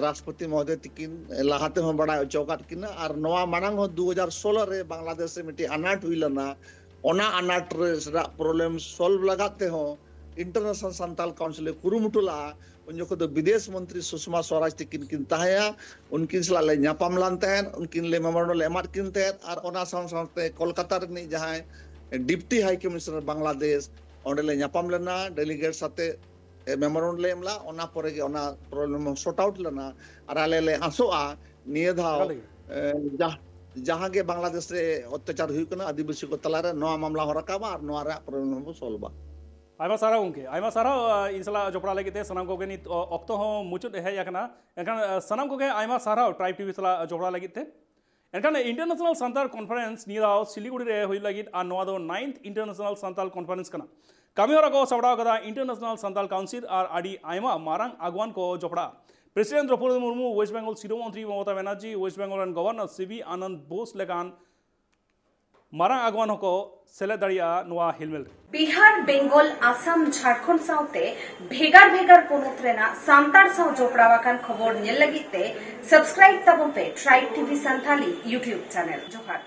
ᱨᱟᱥᱴᱨᱚᱯᱚᱛᱤ ᱢᱚᱦᱳᱫᱚᱭ ᱛᱤᱠᱤᱱ ᱞᱟᱦᱟ ᱛᱮᱦᱚᱸ ᱵᱟᱲᱟᱭ ᱦᱚᱪᱚ ᱟᱠᱟᱫ ᱠᱤᱱᱟ᱾ ᱟᱨ ᱱᱚᱣᱟ ᱢᱟᱲᱟᱝ ᱦᱚᱸ ᱫᱩ ᱦᱟᱡᱟᱨ ᱥᱳᱞᱳ ᱨᱮ ᱵᱟᱝᱞᱟᱫᱮᱥ ᱨᱮ ᱢᱤᱫᱴᱤᱡ ᱟᱱᱟᱴ ᱦᱩᱭ ᱞᱮᱱᱟ, ᱚᱱᱟ ᱟᱱᱟᱴ ᱨᱮ ᱨᱮᱭᱟᱜ ᱯᱨᱚᱵᱞᱮᱢ ᱥᱚᱞᱵᱷ ᱞᱟᱜᱟᱫ ᱛᱮᱦᱚᱸ ᱤᱱᱴᱟᱨᱱᱮᱥᱚᱱᱟᱞ ᱥᱟᱱᱛᱟᱞ ᱠᱟᱣᱩᱱᱥᱤᱞ ᱮ ᱠᱩᱨᱩᱢᱩᱴᱩ ᱞᱟᱜᱼᱟ᱾ ᱩᱱ ᱡᱚᱠᱷᱚᱱ ᱫᱚ ᱵᱤᱫᱮᱥ ᱢᱚᱱᱛᱨᱤ ᱥᱩᱥᱢᱟ ᱥᱣᱟᱨᱟᱡᱽ ᱛᱤᱠᱤᱱ ᱠᱤᱱ ᱛᱟᱦᱮᱸᱭᱟ, ᱩᱱᱠᱤᱱ ᱥᱟᱞᱟᱜ ᱞᱮ ᱧᱟᱯᱟᱢ ᱞᱮᱱ ᱛᱟᱦᱮᱸᱫ, ᱩᱱᱠᱤᱱ ᱞᱮ ᱢᱮᱢᱳᱨᱮᱱᱰᱟᱢ ᱞᱮ ᱮᱢᱟᱫ ᱠᱤᱱ ᱛᱟᱦᱮᱸᱫ᱾ ᱟᱨ ᱚᱱᱟ ᱥᱟᱶ ᱥᱟᱶᱛᱮ ᱠᱳᱞᱠᱟᱛᱟ ᱨᱤᱱᱤᱡ ᱡᱟᱦᱟᱸᱭ ᱰᱤᱯᱴᱤ ᱦᱟᱭ ᱠᱚᱢᱤᱥᱚᱱᱟᱨ ᱵᱟᱝᱞᱟᱫᱮᱥ, ᱚᱸᱰᱮ ᱞᱮ ᱧᱟᱯᱟᱢ ᱞᱮᱱᱟ, ᱰᱮᱞᱤᱜᱮᱴ ᱥᱟᱛᱮ ᱢᱮᱢᱳᱨᱟᱱᱰᱟᱢ ᱞᱮ ᱮᱢ ᱞᱮᱫᱟ, ᱚᱱᱟ ᱯᱚᱨᱮ ᱜᱮ ᱚᱱᱟ ᱯᱨᱚᱵᱞᱮᱢ ᱦᱚᱸ ᱥᱚᱨᱴ ᱟᱣᱩᱴ ᱞᱮᱱᱟ᱾ ᱟᱨ ᱟᱞᱮ ᱞᱮ ᱟᱥᱚᱜᱼᱟ ᱱᱤᱭᱟᱹ ᱫᱷᱟᱣ ᱮᱠᱟᱞ ᱜᱮ᱾ ᱮ, ᱡᱟᱦ- ᱡᱟᱦᱟᱸ ᱜᱮ ᱵᱟᱝᱞᱟᱫᱮᱥ ᱨᱮ ᱚᱛᱛᱟᱪᱟᱨ ᱦᱩᱭᱩᱜ ᱠᱟᱱᱟ ᱟᱹᱫᱤᱵᱟᱹᱥᱤ ᱠᱚ ᱛᱟᱞᱟᱨᱮ, ᱱᱚᱣᱟ ᱢᱟᱢᱞᱟ ᱦᱚᱸ ᱨᱟᱠᱟᱵᱟ ᱟᱨ ᱱᱚᱣᱟ ᱨᱮᱭᱟᱜ ᱯᱨᱚᱵᱞᱮᱢ ᱦᱚᱸᱵᱚ ᱥᱚᱞᱵᱷᱟ᱾ ᱟᱭᱢᱟ ᱥᱟᱨᱦᱟᱣ ᱜᱚᱢᱠᱮ, ᱟᱭᱢᱟ ᱥᱟᱨᱦᱟᱣ ᱟ, ᱤᱧ ᱥᱟᱞᱟᱜ ᱡᱚᱯᱲᱟᱣ ᱞᱟᱹᱜᱤᱫ ᱛᱮ᱾ ᱥᱟᱱᱟᱢ ᱠᱚᱜᱮ ᱱᱤᱛ ᱚ- ᱚᱠᱛᱚ ᱦᱚᱸ ᱢᱩᱪᱟᱹᱫ ᱦᱮᱡ ᱟᱠᱟᱱᱟ, ᱮᱱᱠᱷᱟᱱ ᱟ, ᱥᱟᱱᱟᱢ ᱠᱚᱜᱮ ᱟᱭᱢᱟ ᱥᱟᱨᱦᱟᱣ ᱴᱨᱟᱭᱤᱵᱽ ᱴᱤᱵᱷᱤ ᱥᱟᱞᱟᱜ ᱡᱚᱯᱲᱟᱣ ᱞᱟᱹᱜᱤᱫ ᱛᱮ᱾ ᱮᱱᱠᱷᱟᱱ ᱤᱱᱴᱟᱨᱱᱮᱥᱱᱟᱞ ᱥᱟᱱᱛᱟᱲ ᱠᱚᱱᱯᱷᱟᱨᱮᱱᱥ ᱱᱤᱭᱟᱹ ᱫᱷᱟᱣ ᱥᱤᱞᱤᱜᱩᱲᱤ ᱨᱮ ᱦᱩᱭᱩᱜ ᱞᱟᱹᱜᱤᱫ ᱟᱨ ᱱᱚᱣᱟ ᱫᱚ ᱱᱟᱭᱤᱱᱛᱷ ᱤᱱᱴᱟᱨᱱᱮᱥᱱᱟᱞ ᱥᱟᱱᱛᱟᱲ ᱠᱚᱱᱯᱷᱟᱨᱮᱱᱥ ᱠᱟᱱᱟ᱾ ᱠᱟᱹᱢᱤ ᱦᱚᱨᱟ ᱠᱚ ᱥᱟᱯᱲᱟᱣ ᱠᱟᱫᱟ ᱤᱱᱴᱟᱨᱱᱮᱥᱱᱟᱞ ᱥᱟᱱᱛᱟᱲ ᱠᱟᱣᱩᱱᱥᱤᱞ ᱟᱨ ᱟᱹᱰᱤ ᱟᱭᱢᱟ ᱢᱟᱨᱟᱝ ᱟᱜᱩᱣᱟᱱ ᱠᱚ ᱡᱚᱯᱲᱟᱜᱼᱟ᱾ ᱯᱨᱮᱥᱤᱰᱮᱱᱴ ᱫᱨᱚᱯᱚᱫᱤ ᱢᱩᱨᱢᱩ, ᱳᱭᱮᱥᱴ ᱵᱮᱝᱜᱚᱞ ᱥᱤᱨᱟᱹ ᱢᱚᱱᱛᱨᱤ ᱢᱚᱢᱚᱛᱟ ᱵᱟᱱᱟᱨᱡᱤ, ᱳᱭᱮᱥᱴ ᱵᱮᱝᱜᱚᱞ ᱨᱮᱱ ᱜᱚᱵᱷᱚᱨᱱᱚᱨ ᱥᱤ ᱵᱷᱤ ᱟᱱᱚᱱᱫ ᱵᱳᱥ ᱞᱮᱠᱟᱱ ᱢᱟᱨᱟᱝ ᱟᱜᱩᱣᱟᱱ ᱦᱚᱸᱠᱚ ᱥᱮᱞᱮᱫ ᱫᱟᱲᱮᱭᱟᱜᱼᱟ ᱱᱚᱣᱟ ᱦᱮᱞᱢᱮᱞ ᱨᱮ᱾ ᱵᱤᱦᱟᱨ, ᱵᱮᱝᱜᱚᱞ, ᱟᱥᱟᱢ, ᱡᱷᱟᱲᱠᱷᱚᱸᱰ ᱥᱟᱶᱛᱮ ᱵᱷᱮᱜᱟᱨ ᱵᱷᱮᱜᱟᱨ ᱯᱚᱱᱚᱛ ᱨᱮᱱᱟᱜ ᱥᱟᱱᱛᱟᱲ ᱥᱟᱶ ᱡᱚᱯᱲᱟᱣ ᱟᱠᱟᱱ ᱠᱷᱚᱵᱚᱨ ᱧᱮᱞ ᱞᱟᱹᱜᱤᱫ ᱛᱮ ᱥᱟᱵᱥᱠᱨᱟᱭᱤᱵ ᱛᱟᱵᱚᱱ ᱯᱮ tribe TV Santali YouTube channel. ᱡᱚᱦᱟᱨ᱾